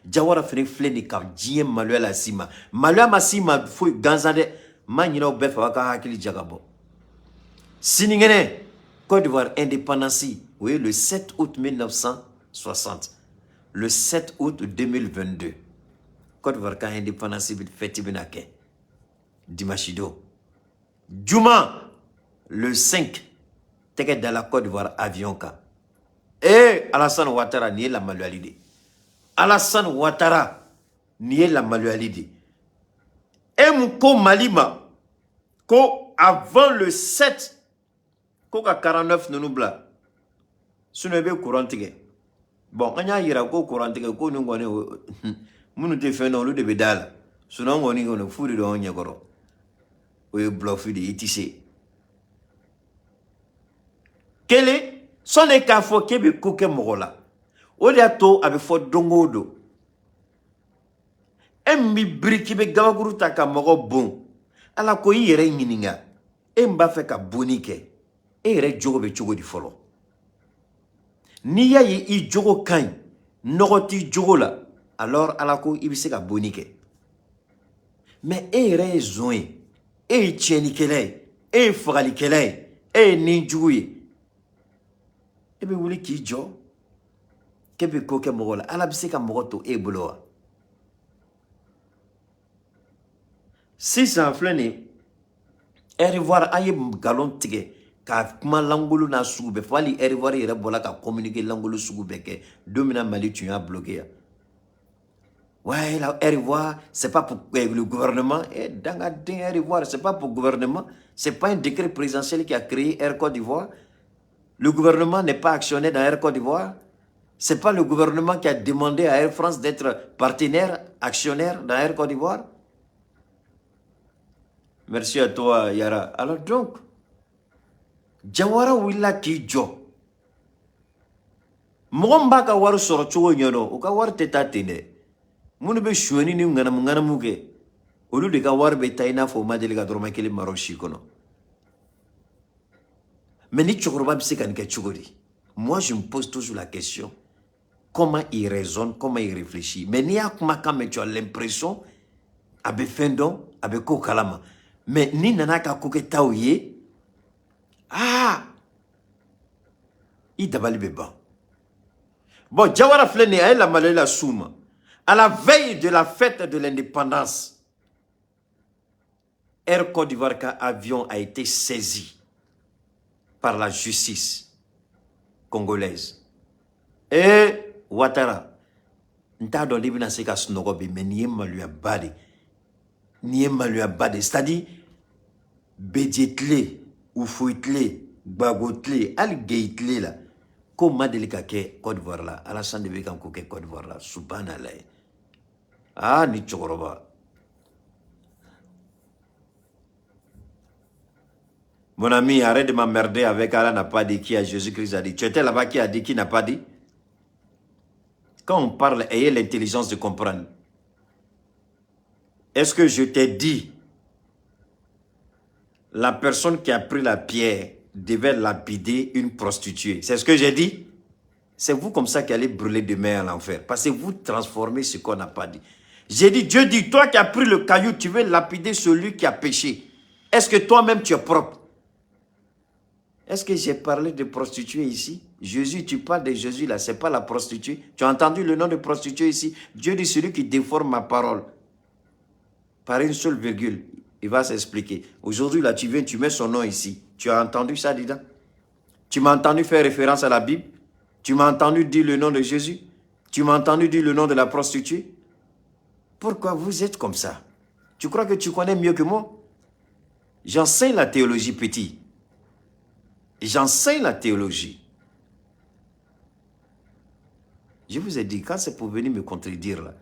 Jawara fɛnɛ filɛ nin ka diɲɛ maloya las'i ma. Maloya ma s'i ma foyi gansan dɛ. N m'a ɲini aw bɛɛ fɛ, aw ka hakili jagabɔ. Sinikɛnɛ, Côte d'Ivoire indépendance, o ye le 7 août 1960, le 7 août 2022, Côte d'Ivoire ka indépendance fête bɛna kɛ dimanche don. Juma le 5, tɛgɛ dala Côte d'Ivoire avion kan. Eh, Alassane Ouattara, nin ye lamaloyali de. Alassane Ouattara, nin ye lamaloyali de. E mun ko Mali ma ko avant le 7 ko ka 49 ninnu bila, sinon i bɛ courant tigɛ? Bon, an y'a yira ko courant tigɛ ko nin kɔni, minnu tɛ fɛn dɔn, olu de bɛ da la. Sinon kɔni fu de don anw ɲɛkɔrɔ, o ye bluff de ye, i tɛ se. Kelen sɔnni k'a fɔ k'e bɛ ko kɛ mɔgɔ la, o de y'a to a bɛ fɔ don o don, e min bɛ biri k'i bɛ gabakuru ta ka mɔgɔ bon, Ala ko i yɛrɛ ɲininka, e min b'a fɛ ka bonni kɛ, e yɛrɛ jogo bɛ cogo di fɔlɔ? N'i y'a ye i jogo ka ɲi, nɔgɔ t'i jogo la, alors Ala ko i bɛ se ka bonni kɛ. Mais e yɛrɛ ye zon ye, e ye tiɲɛnikɛla ye, e ye fagalikɛla ye, e ye nijugu ye, e bɛ wuli k'i jɔ k'e bɛ ko kɛ mɔgɔ la, Ala bɛ se ka mɔgɔ to e bolo wa? Sisan filɛ nin ye, Air Ivoire, an ye nkalon tigɛ ka kuma lankolon n'a sugu bɛɛ fɔ. Hali Air Ivoire yɛrɛ bɔra ka communiqué lankolon sugu bɛɛ kɛ don min na Mali tun y'a bloqué yan. Ouais, la Air Ivoire, c'est pas pour le gouvernement. Eh, dangaden, Air Ivoire, c'est pas pour le gouvernement. C'est pas un décret présidentiel qui a créé Air Côte d'Ivoire. Le gouvernement n'est pas actionnaire dans Air Côte d'Ivoire. C'est pas le gouvernement qui a demandé à Air France d'être partenaire, actionnaire dans Air Côte d'Ivoire. Merci à toi, Yara. Alors donc, Jawara wulila k'i jɔ. Mɔgɔ min b'a ka wari sɔrɔ cogo ɲɛdɔn, o ka wari tɛ taa ten dɛ. Minnu bɛ sonyɛni ni ŋanamu ŋanamu kɛ, olu de ka wari bɛ taa i n'a fɔ u ma deli ka dɔrɔmɛ kelen mara u si kɔnɔ. Mais ni cɛkɔrɔba bɛ se ka nin kɛ cogo di? Moi, je me pose toujours la question, comment il raisonne, comment il réfléchit. Mais n'i y'a kumakan mɛn, tu as l'impression a bɛ fɛn dɔn, a bɛ ko kalama. Mais n'i nana ka ko kɛtaw ye, aa, i dabali bɛ ban. Bon, Jawara filɛ nin ye, a ye lamaloya las'u ma. À la veille de la fête de l'indépendance, Air Côte d'Ivoire ka avion a été saisi par la justice congolaise. Et Ouattara, n t'a dɔn n'i bɛna se ka sunɔgɔ bi, mais nin ye maloyaba de, nin ye maloyaba de. C'est-à-dire, Bédié tile, Houphouët tile, Gbagbo tile, hali Guéï tile la, ko ma deli ka kɛ Côte d'Ivoire la. Alassane de bɛ kan k'o kɛ Côte d'Ivoire la. Subhanallah. Ah, ni cɛkɔrɔba. Mon ami, arrête de m'emmerder avec Allah n'a pas dit, qui a Jésus-Christ a dit. Tu étais là-bas, qui a dit, qui n'a pas dit? Quand on parle, ayez l'intelligence de comprendre. Est-ce que je t'ai dit, la personne qui a pris la pierre devait lapider une prostituée? C'est ce que j'ai dit? C'est vous comme ça qui allez brûler demain à l'enfer. Parce que vous transformez ce qu'on n'a pas dit. J'ai dit, Dieu dit, toi qui as pris le caillou, tu veux lapider celui qui a péché. Est-ce que toi-même tu es propre? Est-ce que j'ai parlé de prostituée ici? Jésus, tu parles de Jésus là, c'est pas la prostituée. Tu as entendu le nom de prostituée ici? Dieu dit, celui qui déforme ma parole par une seule virgule, il va s'expliquer. Aujourd'hui là, tu viens, tu mets son nom ici. Tu as entendu ça, Dida? Tu m'as entendu faire référence à la Bible? Tu m'as entendu dire le nom de Jésus? Tu m'as entendu dire le nom de la prostituée? Pourquoi vous êtes comme ça? Tu crois que tu connais mieux que moi? J'enseigne la théologie, petit. J'enseigne la théologie. Je vous ai dit, quand c'est pour venir me contredire, là,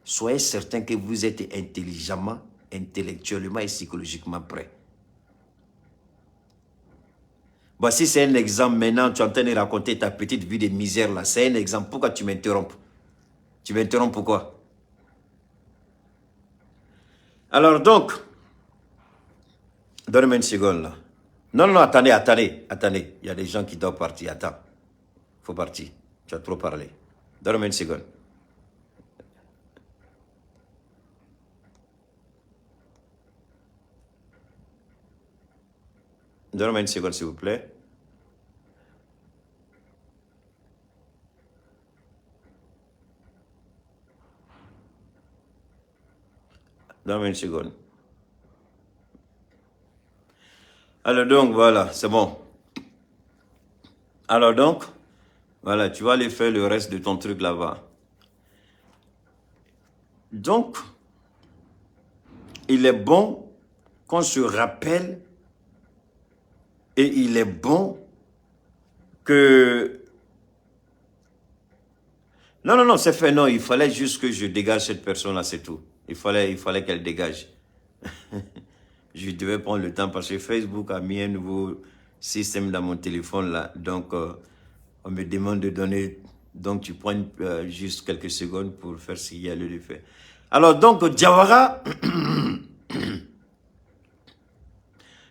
soyez certain que vous êtes intelligemment, intellectuellement et psychologiquement prêt. Bon, si c'est un exemple maintenant, tu es en train de raconter ta petite vie de misère là, c'est un exemple. Pourquoi tu m'interromps? Tu m'interromps pourquoi? Alors donc, donne-moi une seconde là. Non, non, attendez, attendez, attendez. Il y a des gens qui doivent partir. Attends, il faut partir. Tu as trop parlé. Donne-moi une seconde. Donne-moi une seconde, s'il vous plaît. Donne-moi une seconde. Alors donc, voilà, c'est bon. Alors donc, voilà, tu vas aller faire le reste de ton truc là-bas. Donc, il est bon qu'on se rappelle et il est bon que... Non, non, non, c'est fait, non, il fallait juste que je dégage cette personne-là, c'est tout. Il fallait qu'elle dégage. Je devais prendre le temps parce que Facebook a mis un nouveau système dans mon téléphone là. Donc, on me demande de donner. Donc, tu prends juste quelques secondes pour faire ce qu'il y a lieu de faire. Alors, donc, Diawara.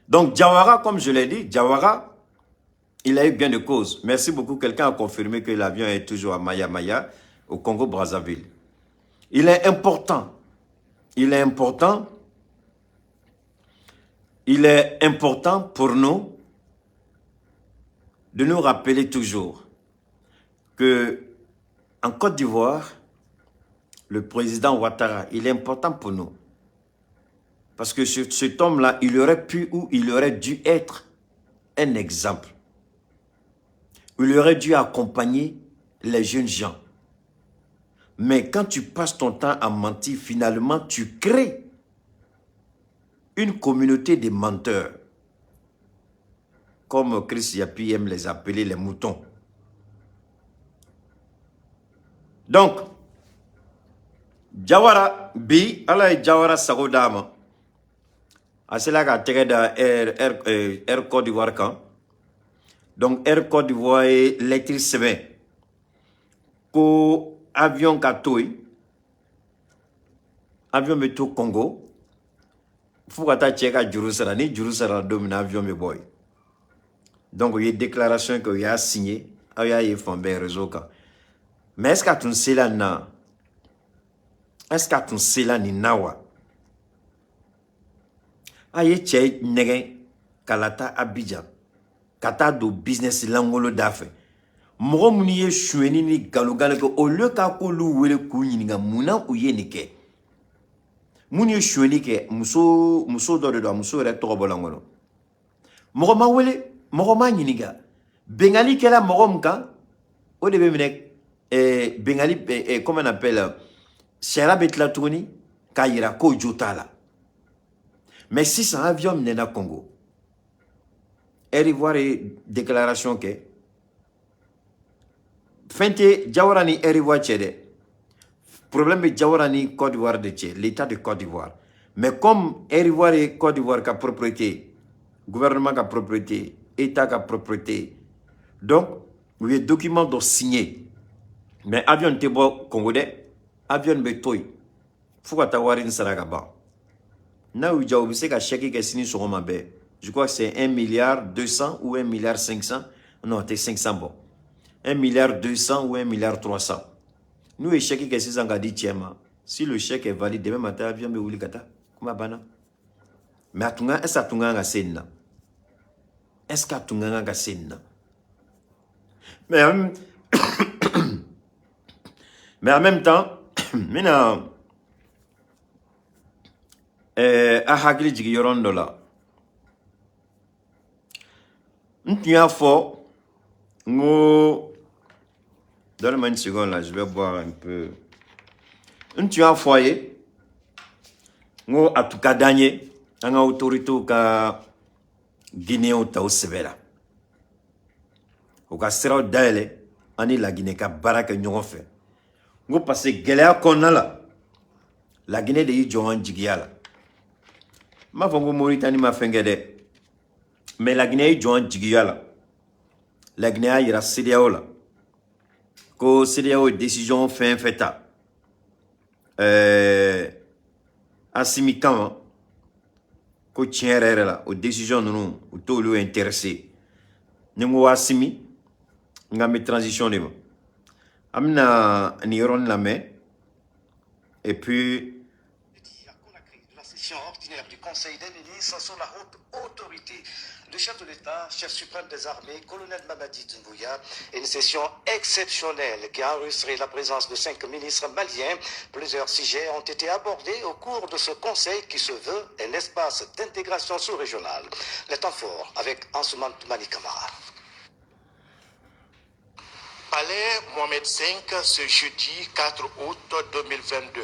Donc, Diawara, comme je l'ai dit, Diawara, il a eu gain de cause. Merci beaucoup. Quelqu'un a confirmé que l'avion est toujours à Maya Maya, au Congo-Brazzaville. Il est important. Il est important. Il est important pour nous de nous rappeler toujours que en Côte d'Ivoire, le président Ouattara, il est important pour nous. Parce que cet homme-là, il aurait pu ou il aurait dû être un exemple. Il aurait dû accompagner les jeunes gens. Mais quand tu passes ton temps à mentir, finalement, tu crées une communauté de menteurs. Comme Chris Yapi aime les appeler les moutons. Donc, Diawara, bi, ala ye Diawara sago d'a ma. A sela ka tɛgɛ da Air Côte d'Ivoire kan. Donc, Air Côte d'Ivoire ye lettre sɛbɛn ko avion ka to yen. Avion bɛ to Congo. Fo ka taa cɛ ka juru sara. Ni juru sara don min na, avion bɛ bɔ yen. Donc, u ye déclaration kɛ, u y'a signé. Aw y'a ye fan bɛɛ réseau kan. Mais est-ce qu'a tun sela nin na? Est-ce qu'a tun sela nin na wa? A ye cɛ nɛgɛn ka la taa Abidjan, ka taa don business langolo da fɛ. Mɔgɔ minnu ye sonyɛni ni nkalonkan kɛ, au lieu k'a k'olu wele k'u ɲininka munna u ye nin kɛ. Minnu ye sonyɛni kɛ, muso dɔ de don, a muso yɛrɛ tɔgɔ bɔla n kɔnɔ. Mɔgɔ ma wele, mɔgɔ ma ɲininka. Bengali kɛla mɔgɔ min kan, o de bɛ minɛ, bengali, comment on appelle, sariya bɛ tila tuguni k'a yira k'o jo t'a la. Mais sisan avion minɛna Congo. Air Ivoire ye déclaration kɛ. Fɛn tɛ Jawara ni Air Ivoire cɛ dɛ. Problème bɛ Jawara ni Côte d'Ivoire de cɛ, l'État de Côte d'Ivoire. Mais comme Air Ivoire ye Côte d'Ivoire ka propriété, gouvernement ka propriété, État ka propriété, donc u ye document dɔ signé. Mais avion tɛ bɔ Congo dɛ, avion bɛ to yen fo ka taa wari in sara ka ban. N'a y'u diya, u bɛ se ka chèque kɛ sini sɔgɔma bɛɛ. Je crois que c'est 1 milliard 200 ou 1 milliard 500. Non, tɛ 500 bɔ, 1 milliard 200 ou 1 milliard 300. N'u ye chèque kɛ sisan k'a di cɛ ma, si le chèque est valide, demain matin avion bɛ wuli ka taa, kuma banna. Mais a tun ka, est ce que a tun kan ka se nin na? Est ce que a tun ka kan ka se nin na? Mais en même temps, n bɛna a hakili jigin yɔrɔnin dɔ la. N tun y'a fɔ n ko, donne-moi une seconde là, je vais boire un peu. N tun y'a fɔ a ye n ko a tun ka d'an ye an ka autorités ka Guinéenw ta u sɛbɛ la, u ka siraw dayɛlɛ, an ni Laginɛ ka baara kɛ ɲɔgɔn fɛ. N ko parce que gɛlɛya kɔnɔna la, Laginɛ de y'i jɔ an jigiya la. N b'a fɔ n ko Moritani ma fɛn kɛ dɛ, mais Laginɛ y'i jɔ an jigiya la. Laginɛ y'a yira CEDEAO la ko CEDEAO ye décision fɛn fɛn ta Asimi kama, ko tiɲɛ yɛrɛ yɛrɛ la, o décision ninnu, u t'olu intéressé. Ni n ko Asimi, n k'an bɛ transition de ma. An bɛna nin yɔrɔnin lamɛn et puis À Conakry, de la session ordinaire du Conseil des ministres sous la haute autorité du chef de l'État, chef suprême des armées, colonel Mamadi Doumbouya. Une session exceptionnelle qui a enregistré la présence de cinq ministres maliens. Plusieurs sujets ont été abordés au cours de ce conseil qui se veut un espace d'intégration sous-régionale. Les temps forts avec Ansoumane Toumani Kamara. Palais Mohamed V, ce jeudi 4 août 2022.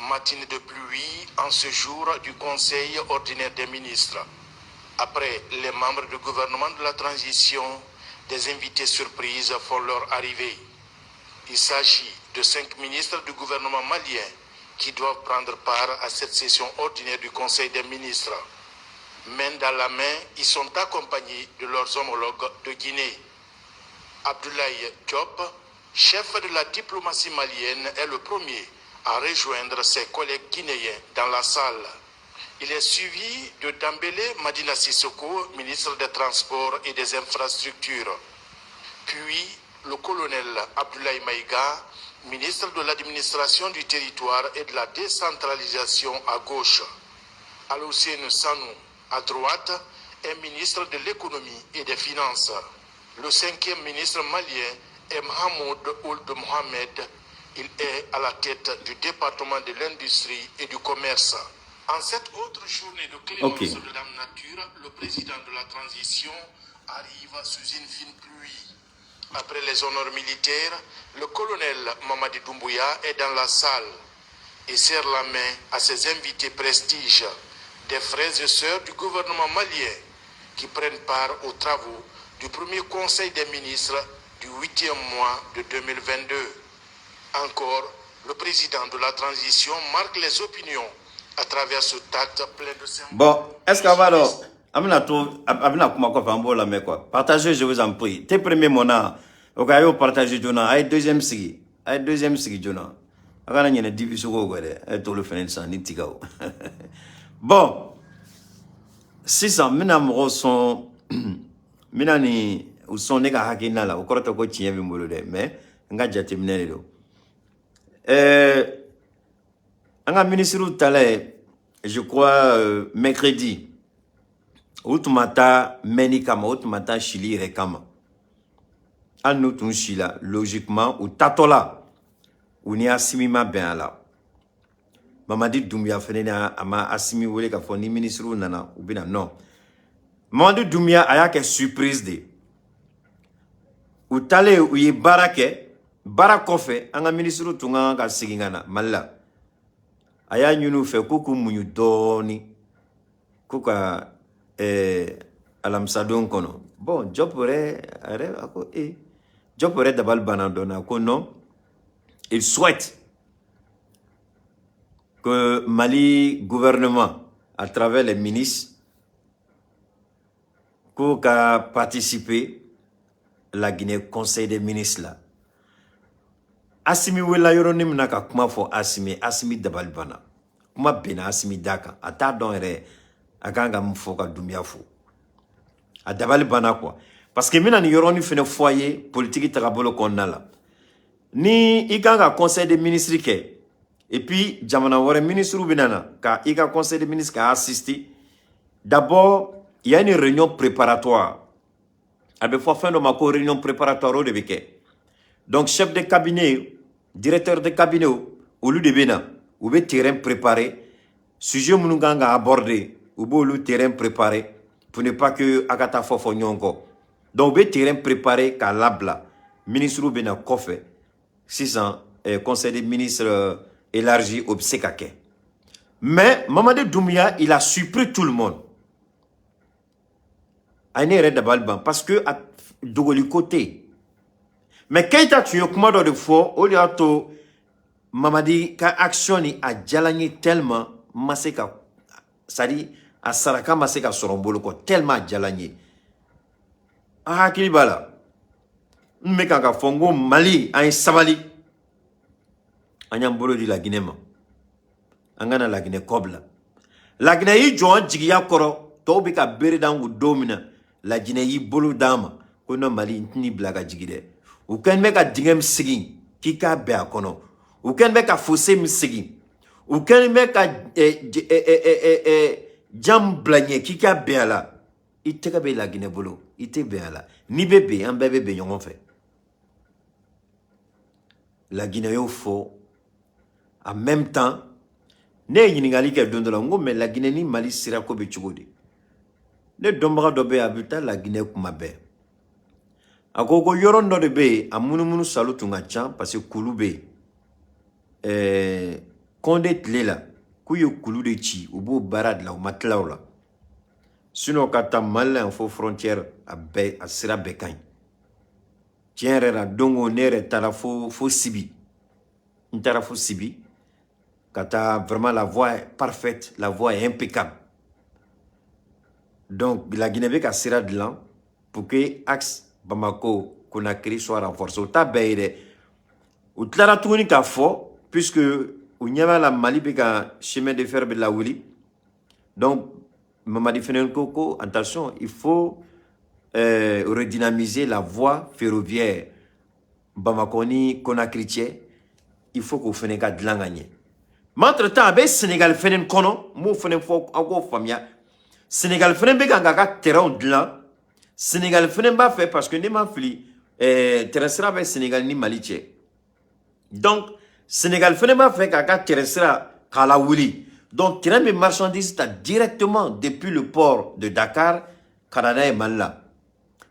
Matinée de pluie en ce jour du Conseil ordinaire des ministres. Après les membres du gouvernement de la transition, des invités surprises font leur arrivée. Il s'agit de cinq ministres du gouvernement malien qui doivent prendre part à cette session ordinaire du Conseil des ministres. Main dans la main, ils sont accompagnés de leurs homologues de Guinée. Abdoulaye Diop, chef de la diplomatie malienne, est le premier à rejoindre ses collègues guinéens dans la salle. Il est suivi de Dambélé Madina Sissoko, ministre des Transports et des Infrastructures. Puis le colonel Abdoulaye Maïga, ministre de l'Administration du territoire et de la décentralisation, à gauche. Alhousseyni Sanou, à droite, est ministre de l'Économie et des Finances. Le cinquième ministre malien est Mohamed Ould Mohamed. Il est à la tête du département de l'Industrie et du Commerce. En cette autre journée de clémence de Dame Nature, le président de la transition arrive sous une fine pluie. Après les honneurs militaires, le colonel Mamadi Doumbouya est dans la salle et serre la main à ses invités prestige, des frères et sœurs du gouvernement malien qui prennent part aux travaux du premier Conseil des ministres du huitième mois de 2022. Encore, le président de la transition marque les opinions à travers ce acte plein de symboles. Bon, est-ce qu'on va alors, an bɛna to, a bɛna kuma kɔfɛ, an b'o lamɛn quoi. Partagez, je vous en prie. Te premier mon na, ok, a y'o partager joona, a ye deuxième sigi, a ye deuxième sigi joona. A kana ɲinɛ dibi sogow kɔ dɛ, a ye t'olu fɛnɛ san ni tigaw. Bon, sisan n bɛna mɔgɔw sɔn, n bɛna nin u sɔn ne ka hakilina la, o kɔrɔ tɛ ko tiɲɛ bɛ n bolo dɛ, mais n ka jateminɛ de don. An ka minisiriw tala ye, je crois mercredi, u tun ma taa mɛnni kama, u tun ma taa sili yɛrɛ kama. Hali n'u tun sila, logiquement u tatɔ la, u ni Asimi ma bɛn a la. Mamadi Doumbouya fɛnɛ ni a ma Asimi wele k'a fɔ ni minisiriw nana, u bɛna. Non, Mamadi Doumbouya a y'a kɛ surprise de ye. U taalen, u ye baara kɛ. Baara kɔfɛ, an ka minisiriw tun ka kan ka segin ka na Mali la. A y'a ɲini u fɛ k'u k'u muɲu dɔɔni, k'u ka Alamisadon kɔnɔ. Bon, Diop yɛrɛ a yɛrɛ a ko e Diop yɛrɛ dabali banna dɔɔnin. A ko non, il souhaite que Mali gouvernement, à travers les ministres, k'u ka participer la Guinée conseil des ministres la. Asimi wele yɔrɔnin min na ka kuma fɔ Asimi, Asimi dabali banna. Kuma benna Asimi da kan, a t'a dɔn yɛrɛ a kan ka mun fɔ ka Dunbiya fo. A dabali banna quoi, parce que n bɛna nin yɔrɔnin fɛnɛ fɔ a ye politiki tagabolo kɔnɔna la. Ni i kan ka conseil des ministres kɛ, et puis jamana wɛrɛ ministre bɛ na ka i ka conseil des ministres ka assister, d'abord il y a une réunion préparatoire. A bɛ fɔ fɛn dɔ ma ko réunion préparatoire. O de bɛ kɛ. Donc chef de cabinet, directeur de cabinet, olu de bɛ na, u bɛ terrain préparer, sujet minnu kan ka aborder, u b'olu terrain préparer pour ne pas que a ka taa fɔ fɔ ɲɔgɔn kɔ. Donc u bɛ terrain préparer k'a labila, ministre bɛ na kɔfɛ. Sisan conseil des ministres élargi, o bɛ se ka kɛ. Mais Mamadi Doumbouya, il a surpris tout le monde. A ye ne yɛrɛ dabali ban, parce que a dogoli ko tɛ yen. Mais Keita tun ye kuma dɔ de fɔ, o de y'a to Mamadi ka action ni a diyara n ye tellement n ma se ka, c'est à dire a saraka ma se ka sɔrɔ n bolo kɔ, tellement a diyara n ye. A hakili b'a la, n bɛ kan ka fɔ n ko Mali, an ye sabali, an y'an bolo di Laginɛ ma, an kana Laginɛ kɔ bila. Laginɛ y'i jɔ an jigiya kɔrɔ. Tɔw bɛ ka bere d'an kun don min na, Laginɛ y'i bolo d'an ma ko non, Mali, n tɛn'i bila ka jigin dɛ. U kɛlen bɛ ka dingɛ min sigi k'i k'a bɛn a kɔnɔ, u kɛlen bɛ ka fossé min sigi, u kɛlen bɛ ka jam bila ɲɛ k'i k'a bɛn a la, i tɛgɛ bɛ Laginɛ bolo, i tɛ bɛn a la. N'i bɛ bɛn, an bɛɛ bɛ bɛn ɲɔgɔn fɛ. Laginɛ y'o fɔ. En même temps, ne ye ɲininkali kɛ don dɔ la, n ko mais Laginɛ ni Mali sira ko bɛ cogo di? Ne dɔnbaga dɔ bɛ yen, a bɛ taa Laginɛ kuma bɛɛ. A ko ko yɔrɔ dɔ de bɛ yen, a munumunu salo tun ka ca, parce que kulu bɛ yen. Kɔnde tile la, k'u ye kulu de ci, u b'o baara de la, u ma tila o la. Sinon ka taa Mali la yan fo frontière, a bɛɛ a sira bɛɛ ka ɲi. Tiɲɛ yɛrɛ la, don o ne yɛrɛ taara fo Sibi, n taara fo Sibi ka taa. Vraiment, la voie est parfaite, la voie est impeccable. Donc la Guinée bɛ ka sira dilan pour que axe Bamako Conakry soit renforcé. O t'a bɛɛ ye dɛ. U tilara tuguni k'a fɔ, puisque u ɲɛ b'a la Mali bɛ ka chemin de fer bɛ lawuli. Donc Mamadi fɛnɛ ko ko attention, il faut redynamiser la voie ferroviaire Bamako ni Conakry cɛ, il faut k'o fɛnɛ ka dilan ka ɲɛ. Mais entre temps, a bɛ Sénégal fɛnɛ kɔnɔ, n b'o fɛnɛ fɔ aw k'o faamuya. Sénégal fɛnɛ bɛ kan k'a ka terrain dilan. Sénégal fɛnɛ b'a fɛ, parce que ne ma fili, terrain sira bɛ Sénégal ni Mali cɛ. Donc Sénégal fɛnɛ b'a fɛ k'a ka terrain sira k'a lawuli. Donc train bɛ marchandise ta directement depuis le port de Dakar ka na n'a ye Mali la.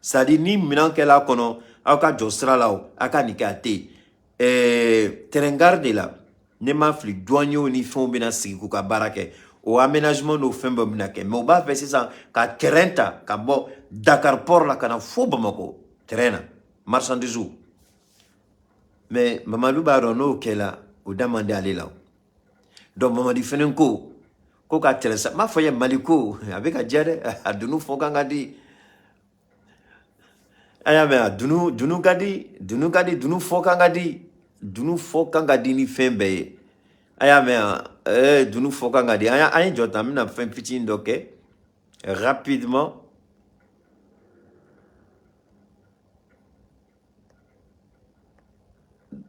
C'est à dire ni minɛn kɛla a kɔnɔ, aw ka jɔ sira la, o a ka nin kɛ, a tɛ yen. Train gare de la, ne ma fili, douaniers ni fɛnw bɛna sigi k'u ka baara kɛ. O aménagement n'o fɛn bɛɛ bɛna kɛ. Mais u b'a fɛ sisan ka train ta ka bɔ Dakar port la ka na fo Bamako train na, marchandise. Mais Mamadu b'a dɔn n'o kɛla, o da man di ale la. Donc Mamadi fɛnɛ ko ko ka train sa, n b'a fɔ ye, Mali ko a bɛ ka diya dɛ. A dunu fɔ kan ka di, a y'a mɛn, a dunu dunu ka di, dunu ka di, dunu fɔ kan ka di, dunu fɔ kan ka di ni fɛn bɛɛ ye. A y'a mɛn, dunu fɔ kan ka di. An ye jɔ tan, an bɛna fɛn fitinin dɔ kɛ rapidement.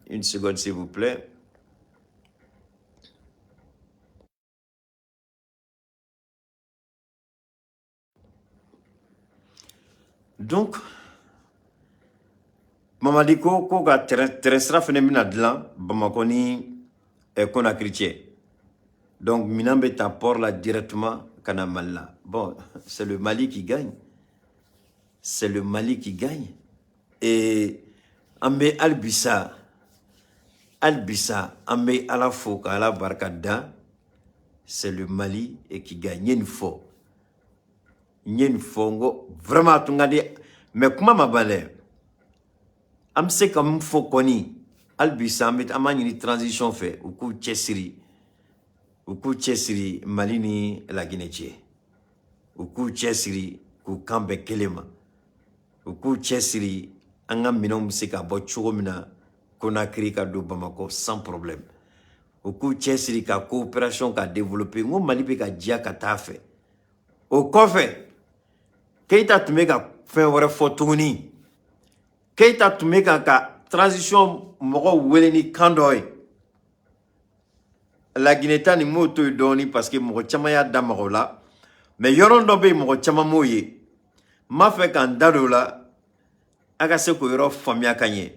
Une seconde, s'il vous plaît. Donc Mamadi ko ko ka train sira fɛnɛ bɛna dilan Bamako ni Conakry cɛ. Donc minɛn bɛ ta port la directement ka na Mali la. Bon, c'est le Mali qui gagne, c'est le Mali qui gagne. Et an bɛ halibisa, halibisa an bɛ Ala fo ka Ala barika da. C'est le Mali et qui gagne. N ye nin fɔ. N ye nin fɔ n ko vraiment a tun ka di, mais kuma ma ban dɛ. An bɛ se ka min fɔ kɔni hali bi sa, an bɛ an b'a ɲini transition fɛ, u k'u cɛsiri, u k'u cɛsiri Mali ni Laginɛ cɛ, u k'u cɛsiri k'u kan bɛn kelen ma, u k'u cɛsiri an ka minɛnw bɛ se ka bɔ cogo min na Conakry ka don Bamakɔ sans problème, u k'u cɛsiri ka coopération ka développer. N ko Mali bɛ ka diya ka taa fɛ. O kɔfɛ, Keyita tun bɛ ka fɛn wɛrɛ fɔ tuguni. Keyita tun bɛ ka transition mɔgɔw wele ni kan dɔ ye. Laginɛ ta nin, m'o to yen dɔɔni parce que mɔgɔ caman y'a da maga o la, mais yɔrɔ dɔ bɛ yen, mɔgɔ caman m'o ye. N b'a fɛ ka n da don o la, a ka se k'o yɔrɔ faamuya ka ɲɛ.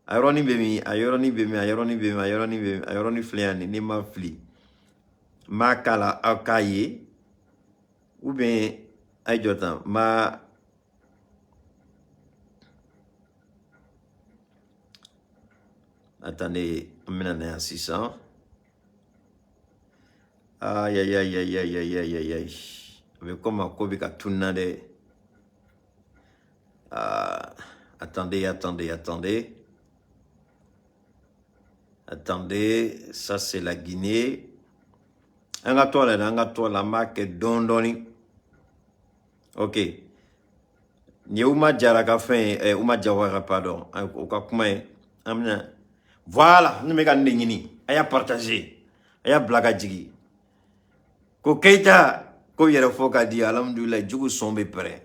A yɔrɔnin bɛ min? A yɔrɔnin bɛ min? A yɔrɔnin bɛ min? A yɔrɔnin bɛ min? A yɔrɔnin filɛ yan. Nin, ni ma fili, n b'a k'a la, aw k'a ye, ou bien a ye jɔ tan, n b'a attendez, an bɛna na yan sisan. Aïe aïe aïe aïe aïe aïe aïe aïe aïe, a bɛ komi a ko bɛ ka tunun na dɛ. Ah, attendez, attendez, attendez, attendez, ça c'est la Guinée. An ka to a la dɛ, an ka to a la, an b'a kɛ dɔɔni dɔɔni. Ok, nin ye Uma Jara ka fɛn ye, Uma Jawara, pardon, o ka kuma ye. An bɛna, voilà, ne bɛ ka nin de ɲini. A y'a partager, a y'a bila ka jigin. Ko Keyita ko yɛrɛ fɔ ka di, alhamdulilayi, jugu sɔn bɛ pɛrɛn.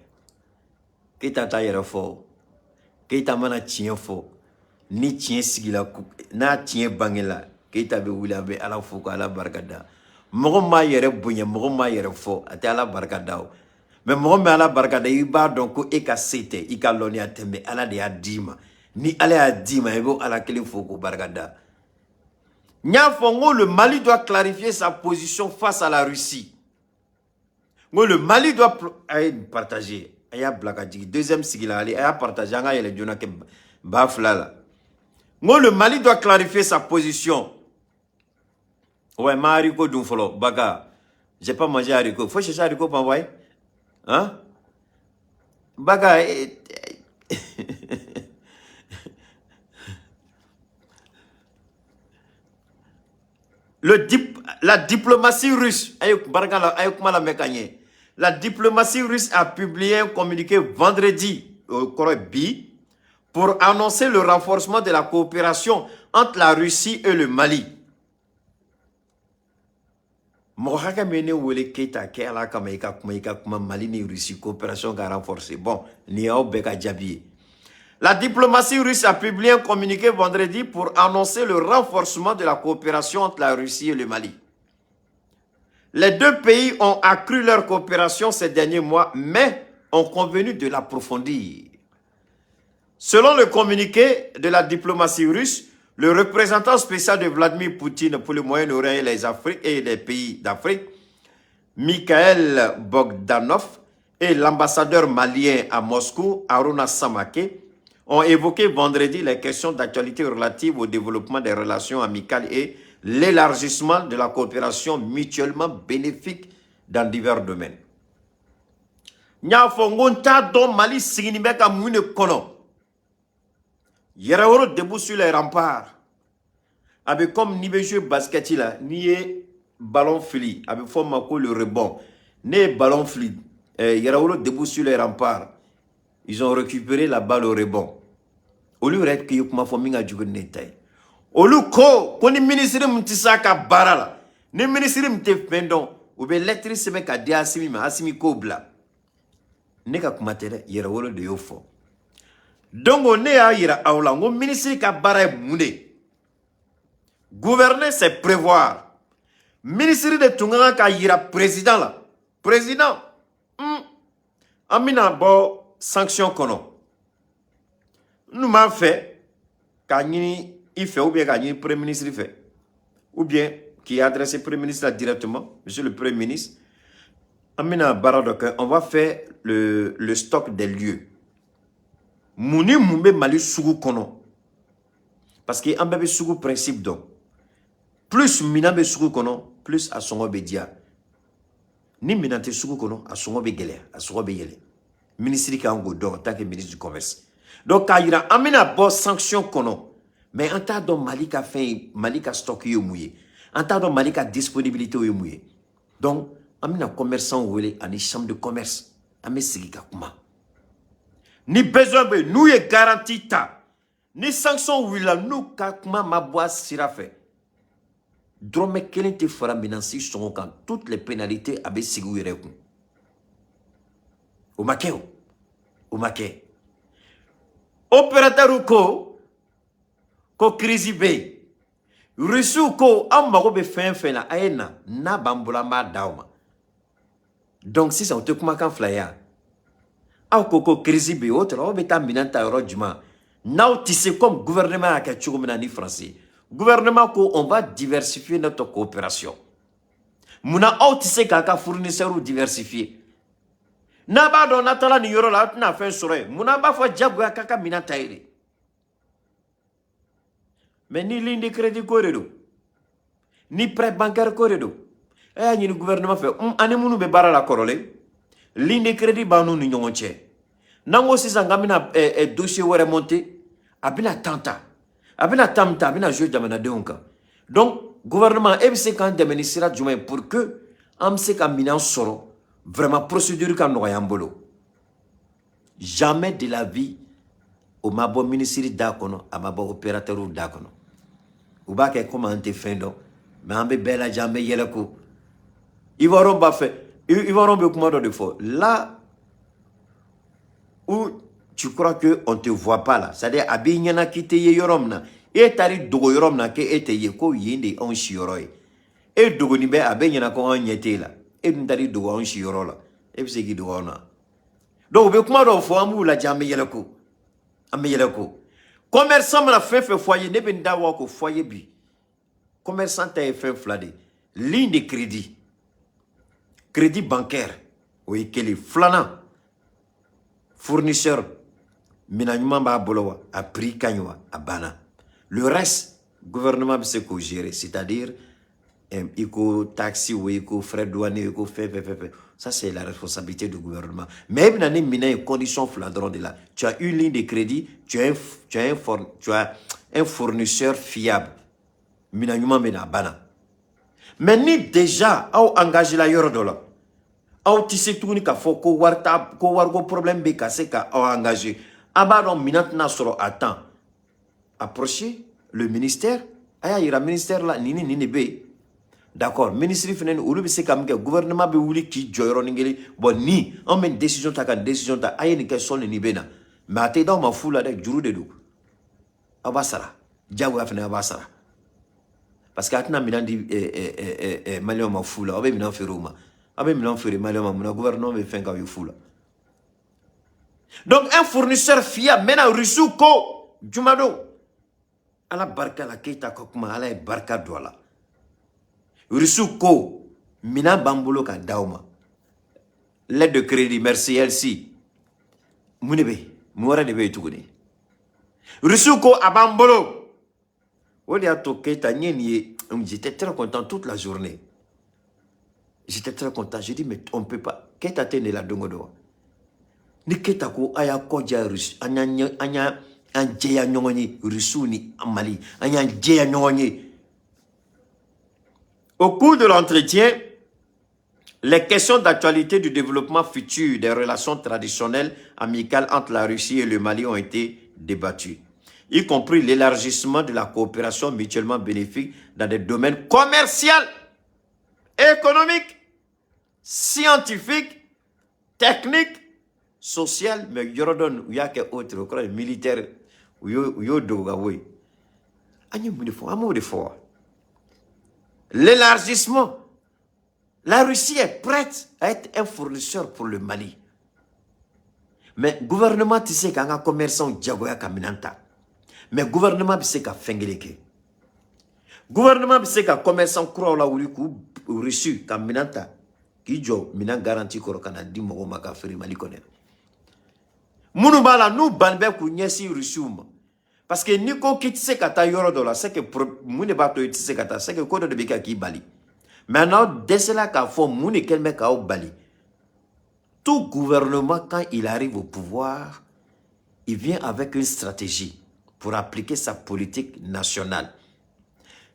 Keyita t'a yɛrɛ fɔ. Keyita mana tiɲɛ fɔ, ni tiɲɛ sigila, n'a tiɲɛ bangela, Keyita bɛ wuli, a bɛ Ala fo ka Ala barika da. Mɔgɔ m'a yɛrɛ bonya, mɔgɔ m'a yɛrɛ fɔ, a tɛ Ala barika da o. Mais mɔgɔ min bɛ Ala barika da, i b'a dɔn ko e ka se tɛ, i ka lɔnniya tɛ, mais Ala de y'a d'i ma. Ni Ala y'a d'i ma, i b'o Ala kelen fo k'o barika da. N y'a fɔ n ko le Mali doit clarifier sa position face à la Russie. N ko le Mali doit, a ye partager, a y'a bila ka jigin deuxième sigi la, ale a y'a partager, an ka yɛlɛ joona kɛ 2000 la. N ko le Mali doit clarifier sa position. Ouais, ma haricot dun fɔlɔ, Baka. J'ai pas mangé haricot. Faut chercher haricot pour envoyer. Hein? Baka, la diplomatie russe, la diplomatie russe a publié un communiqué vendredi, au bi, pour annoncer le renforcement de la coopération entre la Russie et le Mali. Mɔgɔ hakɛ min ne wele Keyita kɛ Ala kama, i ka kuma, i ka kuma Mali ni Russie coopération ka renforcer. Bon, nin y'aw bɛɛ ka jaabi ye. La diplomatie russe a publié un communiqué vendredi pour annoncer le renforcement de la coopération entre la Russie et le Mali. Les deux pays ont accru leur coopération ces derniers mois, mais ont convenu de l'approfondir. Selon le communiqué de la diplomatie russe, le représentant spécial de Vladimir Poutine pour le Moyen-Orient et les Afriques et les pays d'Afrique, Mikhail Bogdanov, et l'ambassadeur malien à Moscou, Aruna Samake, ont évoqué vendredi les questions d'actualité relatives au développement des relations amicales et l'élargissement de la coopération mutuellement bénéfique dans divers domaines. N y'a fɔ n ko n t'a dɔn Mali sigini bɛ ka mun de kɔnɔ. Yɛrɛwolo debout sur les remparts. A bɛ comme n'i bɛ jouer basket la, n'i ye ballon fili, a bɛ fɔ o ma ko le rebond. Ne ye ballon fili, Yɛrɛwolo debout sur les remparts. Ils ont récupéré la balle au rebond. Olu yɛrɛ k'i kuma fɔ min ka jugu ni ne ta ye. Olu ko ko ni ministre min tɛ se a ka baara la, ni ministre min tɛ fɛn dɔn, u bɛ lettre sɛbɛn ka di Asimi ma, Asimi k'o bila. Ne ka kuma tɛ dɛ, Yɛrɛwolo de y'o fɔ. Donc ne y'a yira aw la n ko ministre ka baara ye mun de ye? Gouverner, c'est prévoir. Ministre de tun ka kan ka yira président la. Président, an bɛna bɔ sanction kɔnɔ. N tun b'a fɛ k'a ɲini i fɛ ou bien k'a ɲini premier ministre fɛ, ou bien k'i adresser premier ministre la directement, monsieur le premier ministre. An bɛna baara dɔ kɛ, on va faire le stock des lieux. Mun ni mun bɛ Mali sugu kɔnɔ? Parce que an bɛɛ bɛ sugu principe dɔn. Plus minɛn bɛ sugu kɔnɔ, plus a sɔngɔ bɛ diya. Ni minɛn tɛ sugu kɔnɔ, a sɔngɔ bɛ gɛlɛya, a sɔngɔ bɛ yɛlɛ. Ministre kan k'o dɔn en tant que ministre du commerce. Donc k'a yira an bɛna bɔ sanction kɔnɔ, mais an t'a dɔn Mali ka fɛn ye, Mali ka stock ye mun ye, an t'a dɔn Mali ka disponibilité ye mun ye. Donc an bɛna commerçant wele ani chambre de commerce, an bɛ sigi ka kuma. Ni besoin bɛ yen, n'u ye garantie ta, ni sanction wulila, n'u ka kuma ma bɔ a sira fɛ, dɔrɔmɛ kelen tɛ fara minɛn si sɔngɔ kan. Toutes les pénalités, a bɛ sigi u yɛrɛ kun. O ma kɛ, o o ma kɛ. Opérateur ko ko crise bɛ yen. Rusiw ko an mago bɛ fɛn fɛn na, a ye na, n'a b'an bolo, an b'a d'aw ma. Donc sisan o tɛ kumakan fila ye wa? Aw ko ko crise bɛ yen, o tɔrɔ aw bɛ taa minɛn ta yɔrɔ jumɛn n'aw tɛ se? Comme gouvernement y'a kɛ cogo min na ni Faransi, gouvernement ko on va diversifier notre coopération. Munna aw tɛ se k'a ka fournisseurs diversifier? N'a b'a dɔn n'a taara nin yɔrɔ la, aw tɛna fɛn sɔrɔ yen, munna an b'a fɔ diyagoya k'a ka minɛn ta yen de? Mais ni ligne de crédit ko de don, ni prêt bancaire ko de don, e y'a ɲini gouvernement fɛ, ani minnu bɛ baara la kɔrɔlen, ligne de crédit b'an n'u ni ɲɔgɔn cɛ. N'an ko sisan k'an bɛna dossier wɛrɛ monter, a bɛna temps ta, a bɛna temps min ta, a bɛna jouer jamanadenw kan. Donc gouvernement, e bɛ se k'an dɛmɛ ni sira jumɛn ye pour que an bɛ se ka minɛn sɔrɔ vraiment, procédure ka nɔgɔya an bolo? Jamais de la vie, o ma bɔ ministre da kɔnɔ, a ma bɔ opérateur da kɔnɔ. U b'a kɛ komi an tɛ fɛn dɔn, mais an bɛ bɛɛ lajɛ, an bɛ yɛlɛ ko Ivoirien b'a fɛ. Ivoirien bɛ kuma dɔ de fɔ là où tu crois que on te voit pas là, c'est-à-dire a b'i ɲɛna k'i tɛ ye yɔrɔ min na, e taar'i dogo yɔrɔ min na k'e tɛ ye, ko yen de ye anw siyɔrɔ ye. E dogoni bɛ, a bɛ ɲɛna ko anw ɲɛ t'e la. E dun taar'i dogo anw siyɔrɔ la, e bɛ se k'i dogo anw na. Donc u bɛ kuma dɔw fɔ, an b'u lajɛ, an bɛ yɛlɛ ko, an bɛ yɛlɛ ko. Commerçant mana fɛn fɛn fɔ a ye, ne bɛ n da wa k'o fɔ a ye bi. Commerçant ta ye fɛn fila de ye: ligne de crédit, crédit bancaire, o ye kelen. Filanan, fournisseur, minɛn ɲuman b'a bolo wa, a prix ka ɲi wa, a banna. Le reste, gouvernement bɛ se k'o gérer, c'est-à-dire i ko taxe o, i ko frais douanier, i ko fɛn fɛn fɛn fɛn, ça c'est la responsabilité du gouvernement. Mais e bɛna ni minɛn ye condition fila dɔrɔn de la: tu as une ligne de crédit, tu as un fournisseur fiable, minɛn ɲuman bɛ na, a banna. Mais ni déjà aw engagé la yɔrɔ dɔ la, aw tɛ se tuguni k'a fɔ ko wari t'a ko wariko problème bɛ ka se ka aw engagé, an b'a dɔn minɛn tɛna sɔrɔ à temps, approchez le ministère, a y'a yira ministère la nin ni nin de bɛ yen. D'accord, ministre fɛnɛ ni olu bɛ se ka min kɛ, gouvernement bɛ wuli k'i jɔ yɔrɔnin kelen. Bon, ni anw bɛ nin décision ta, ka nin décision ta, a ye nin kɛ sɔnni nin bɛ na, mais a tɛ d'aw ma fu la dɛ, juru de don, aw b'a sara diyagoya fɛnɛ, aw b'a sara, parce que a tɛna minɛn di maliyɛnw ma fu la. Aw bɛ minɛn feere u ma, aw bɛ minɛn feere maliyɛnw ma, munna gouvernement bɛ fɛn k'aw ye fu la? Donc un fournisseur fiable maintenant, Russiw ko jumadon, Ala barika la, Keyita ka kuma, Ala ye barika don a la. Russiw ko minɛn b'an bolo ka d'aw ma, lettre de crédit, merci LC. Mun de bɛ yen? Mun wɛrɛ de bɛ yen tuguni? Russiw ko a b'an bolo. O de y'a to Keyita n ye nin ye, j'étais très content toute la journée, j'étais très content. J'ai dit mais on peut pas, Keyita tɛ ne la don o don wa? Ni Keyita ko a y'a kɔ diya Russe, an y'an an y'a an jɛya ɲɔgɔn ye, Russiw ni Mali, an y'an jɛya ɲɔgɔn ye. Au cours de l'entretien, les questions d'actualité du développement futur des relations traditionnelles amicales entre la Russie et le Mali ont été débattues, y compris l'élargissement de la coopération mutuellement bénéfique dans des domaines commerciaux, économiques, scientifiques, techniques, social, mais yɔrɔ dɔ u y'a kɛ autre, o kɔrɔ ye militaire, u y'o dogo ka bɔ yen. An ye mun de fɔ? An m'o de fɔ wa? L'élargissement, la Russie est prête à être un fournisseur pour le Mali, mais gouvernement tɛ se k'an ka commerçant jagoya ka minɛn ta. Mais gouvernement bɛ se ka fɛn kelen kɛ: gouvernement bɛ se ka commerçant kuraw lawuli k'u reçu ka minɛn ta, k'i jɔ minɛn garantie kɔrɔ ka na di mɔgɔw ma ka feere Mali kɔnɔ yan. Minnu b'a la n'u ban bɛ k'u ɲɛsin Rusiw ma, parce que n'i ko k'i tɛ se ka taa yɔrɔ dɔ la, c'est que mun de b'a to i tɛ se ka taa? C'est que ko dɔ de bɛ ka k'i bali. Mais n'aw dɛsɛla k'a fɔ mun de kɛlen bɛ k'aw bali. Tout gouvernement, quand il arrive au pouvoir, il vient avec une stratégie pour appliquer sa politique nationale.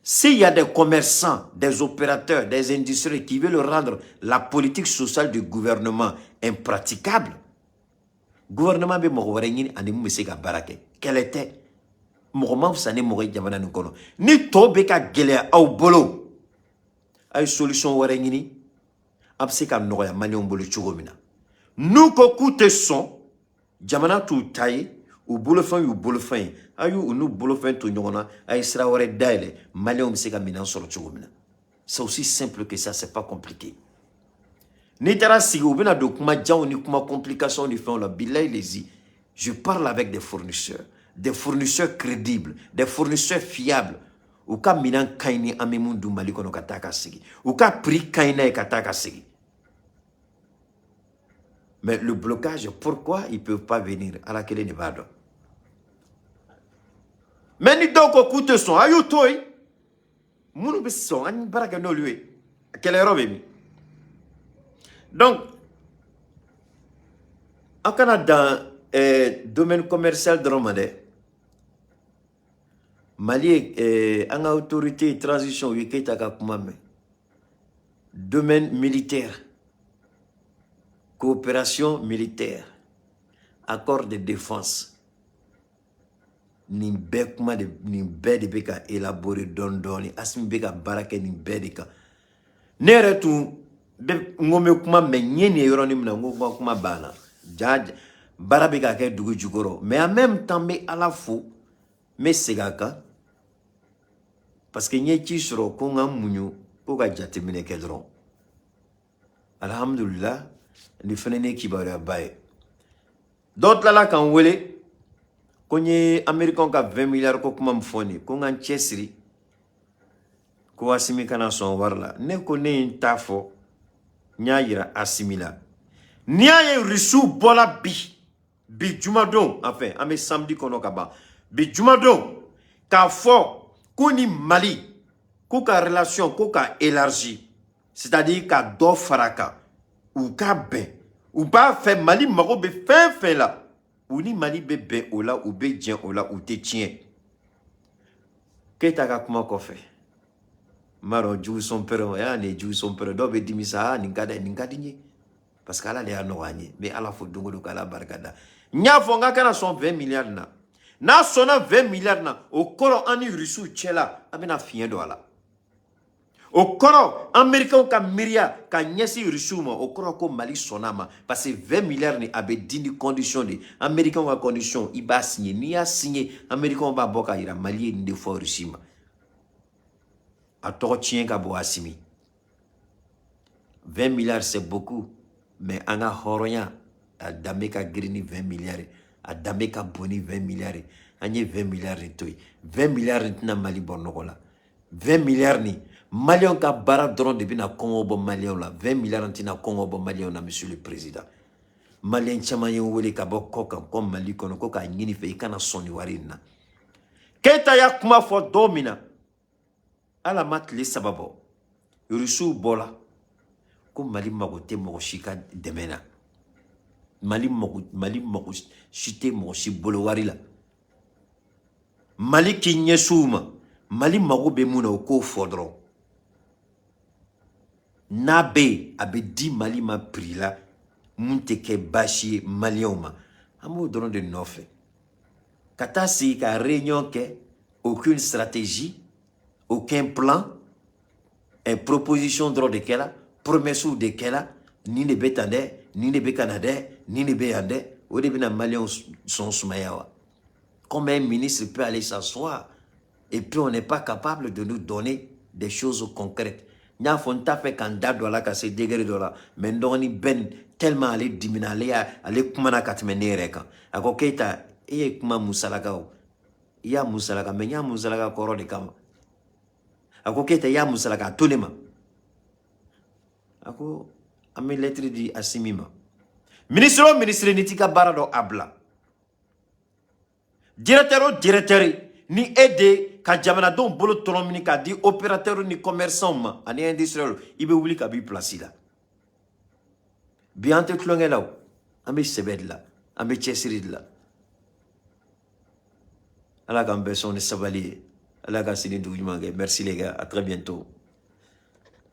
S'il y a des commerçants, des opérateurs, des industries qui veulent rendre la politique sociale du gouvernement impraticable, gouvernement bɛ mɔgɔ wɛrɛ ɲini ani mun bɛ se ka baara kɛ. Kɛlɛ tɛ, mɔgɔ ma fisa ni mɔgɔ ye jamana nin kɔnɔ. Ni tɔ bɛ ka gɛlɛya aw bolo, a ye solution wɛrɛ ɲini a bɛ se ka nɔgɔya maliyɛnw bolo cogo min na. N'u ko k'u tɛ sɔn, jamana t'u ta ye, u bolofɛn y'u bolofɛn ye, a y'u n'u bolofɛn to ɲɔgɔn na, a ye sira wɛrɛ dayɛlɛ maliyɛnw bɛ se ka minɛn sɔrɔ cogo min na. C'est aussi simple que ça, c'est pas compliqué. N'i taara sigi, u bɛna don kuma janw ni kuma complication ni fɛnw la. Bilayi lezi, je parle avec des fournisseurs, des fournisseurs crédibles, des fournisseurs fiables. U ka minɛn ka ɲi ni an bɛ mun dun Mali kɔnɔ ka taa ka segin, u ka prix ka ɲi n'a ye ka taa ka segin. Mais le blocage, pourquoi ils peuvent pas venir, Ala kelen de b'a dɔn. Mais ni dɔw ko k'u tɛ sɔn, a y'u to yen. Minnu bɛ sɔn, an ye baara kɛ n'olu ye. Kɛlɛyɔrɔ bɛ min? Donc an kana dan domaine commercial dɔrɔn ma dɛ. Mali ye an ka autorité transition, u ye Keyita ka kuma mɛn. Domaine militaire, coopération militaire, accord de défense, nin bɛɛ kuma de, nin bɛɛ de bɛ ka élaborer dɔɔni dɔɔni. Asimi bɛ ka baara kɛ nin bɛɛ de kan. Ne yɛrɛ tun bɛ n ko n bɛ kuma mɛ, n ye nin ye yɔrɔnin min na, n ko n ka kuma banna. Ja baara bɛ ka kɛ dugu jukɔrɔ. Mais en même temps, n bɛ Ala fo, n bɛ segin a kan, parce que n ye ci sɔrɔ ko n ka muɲu, ko ka jateminɛ kɛ dɔrɔn. Alhamdulillah, nin fɛnɛ ne ye kibaruyaba ye. Dɔw tilala ka n wele ko n ye américain ka 20 milliards ko kuma min fɔ nin ye, ko n ka n cɛsiri ko Asimi kana sɔn wari la. Ne ko ne ye n ta fɔ, n y'a yira Asimi la. N'i y'a ye Rusiw bɔla bi, bi jumadon, enfin an bɛ samedi kɔnɔ ka ban, bi jumadon, k'a fɔ ko ni Mali k'u ka relation ko ka élargi, c'est-à-dire ka dɔ fara a kan, u ka bɛn, u b'a fɛ Mali mago bɛ fɛn fɛn la, u ni Mali bɛ bɛn o la, u bɛ jɛn o la, u tɛ tiɲɛ. Keyita ka kuma kɔfɛ, n b'a dɔn jugu sɔn pɛrɛn y'a nin ye, jugu sɔn pɛrɛn. Dɔw bɛ dimi sa, aa nin ka di, nin ka di n ye, parce que Ala de y'a nɔgɔya n ye. N bɛ Ala fo don o don, k'Ala barika da. N y'a fɔ n k'a kana sɔn 20 milliards na. N'a sɔnna 20 milliards na, o kɔrɔ an ni Rusiw cɛla an bɛna fiɲɛ don a la. O kɔrɔ américains ka miiriya ka ɲɛsin Rusiw ma, o kɔrɔ ko Mali sɔnna a ma, parce que 20 milliards ni a bɛ di ni condition de. Américains ka condition, i b'a signé. N'i y'a signé, américains b'a bɔ k'a yira Mali ye nin de fɔ Rusi ma. A tɔgɔ tiɲɛ ka bon Asimi. 20 milliards, c'est beaucoup, mais an ka hɔrɔnya a danbe ka girin ni 20 milliards, a danbe ka bon ni 20 milliards. An ye 20 milliards de to yen. 20 milliards nin tɛna Mali bɔ nɔgɔ la. 20 milliards ni maliyɛnw ka baara dɔrɔn de bɛna kɔngɔ bɔ maliyɛnw la. 20 milliards tɛna kɔngɔ bɔ maliyɛnw na. Monsieur le président, maliyɛn caman ye n wele ka bɔ kɔ kan ko Mali kɔnɔ, ko k'a ɲini fɛ i kana sɔn nin wari in na. Keyita y'a kuma fɔ don min na, ala ma tile 3 bɔ, Rusiw bɔla ko Mali mago tɛ mɔgɔ si ka dɛmɛ na. Mali mago si tɛ mɔgɔ si bolo wari la. Mali k'i ɲɛsin u ma, Mali mago bɛ mun na, o k'o fɔ dɔrɔn. N'a bɛ yen, a bɛ di Mali ma prix la mun tɛ kɛ baasi ye maliyɛnw ma. An b'o dɔrɔn de nɔfɛ ka taa sigi ka réunion kɛ. Aucune stratégie, aucun plan, proposition dɔrɔn de kɛra, promesse de kɛra. Nin de bɛ tan dɛ, nin de bɛ ka na dɛ, nin de bɛ yan dɛ. O de bɛna maliyɛnw sɔn sumaya wa? Comment un ministre peut aller s'asseoir et puis on n'est pas capable de nous donner des choses concrètes? N y'a fɔ, n t'a fɛ ka n da don a la ka se degré dɔ la, mais n dɔgɔnin Ben, tellement ale dimina, ale y'a ale kumana ka tɛmɛ ne yɛrɛ kan. A ko Keyita, e ye kuma musalaka o, i y'a musalaka, mais n y'a musalaka kɔrɔ de kama. A ko Keyita, i y'a musalaka, a to ne ma. A ko an bɛ lettre di Asimi ma. Ministre o ministre, n'i t'i ka baara dɔn, a bila. Directeur o directeur, ni e de ka jamanadenw bolo tɔnɔmini k'a di opérateur ni commerçant ma ani industriel, i bɛ wuli ka b'i place la. Bi, an tɛ tulonkɛ la o, an bɛ sɛbɛ de la, an bɛ cɛsiri de la. Ala k'an bɛɛ sɔn ni sabali ye. Ala ka sini dugu ɲuman kɛ. Merci les gars, à très bientôt.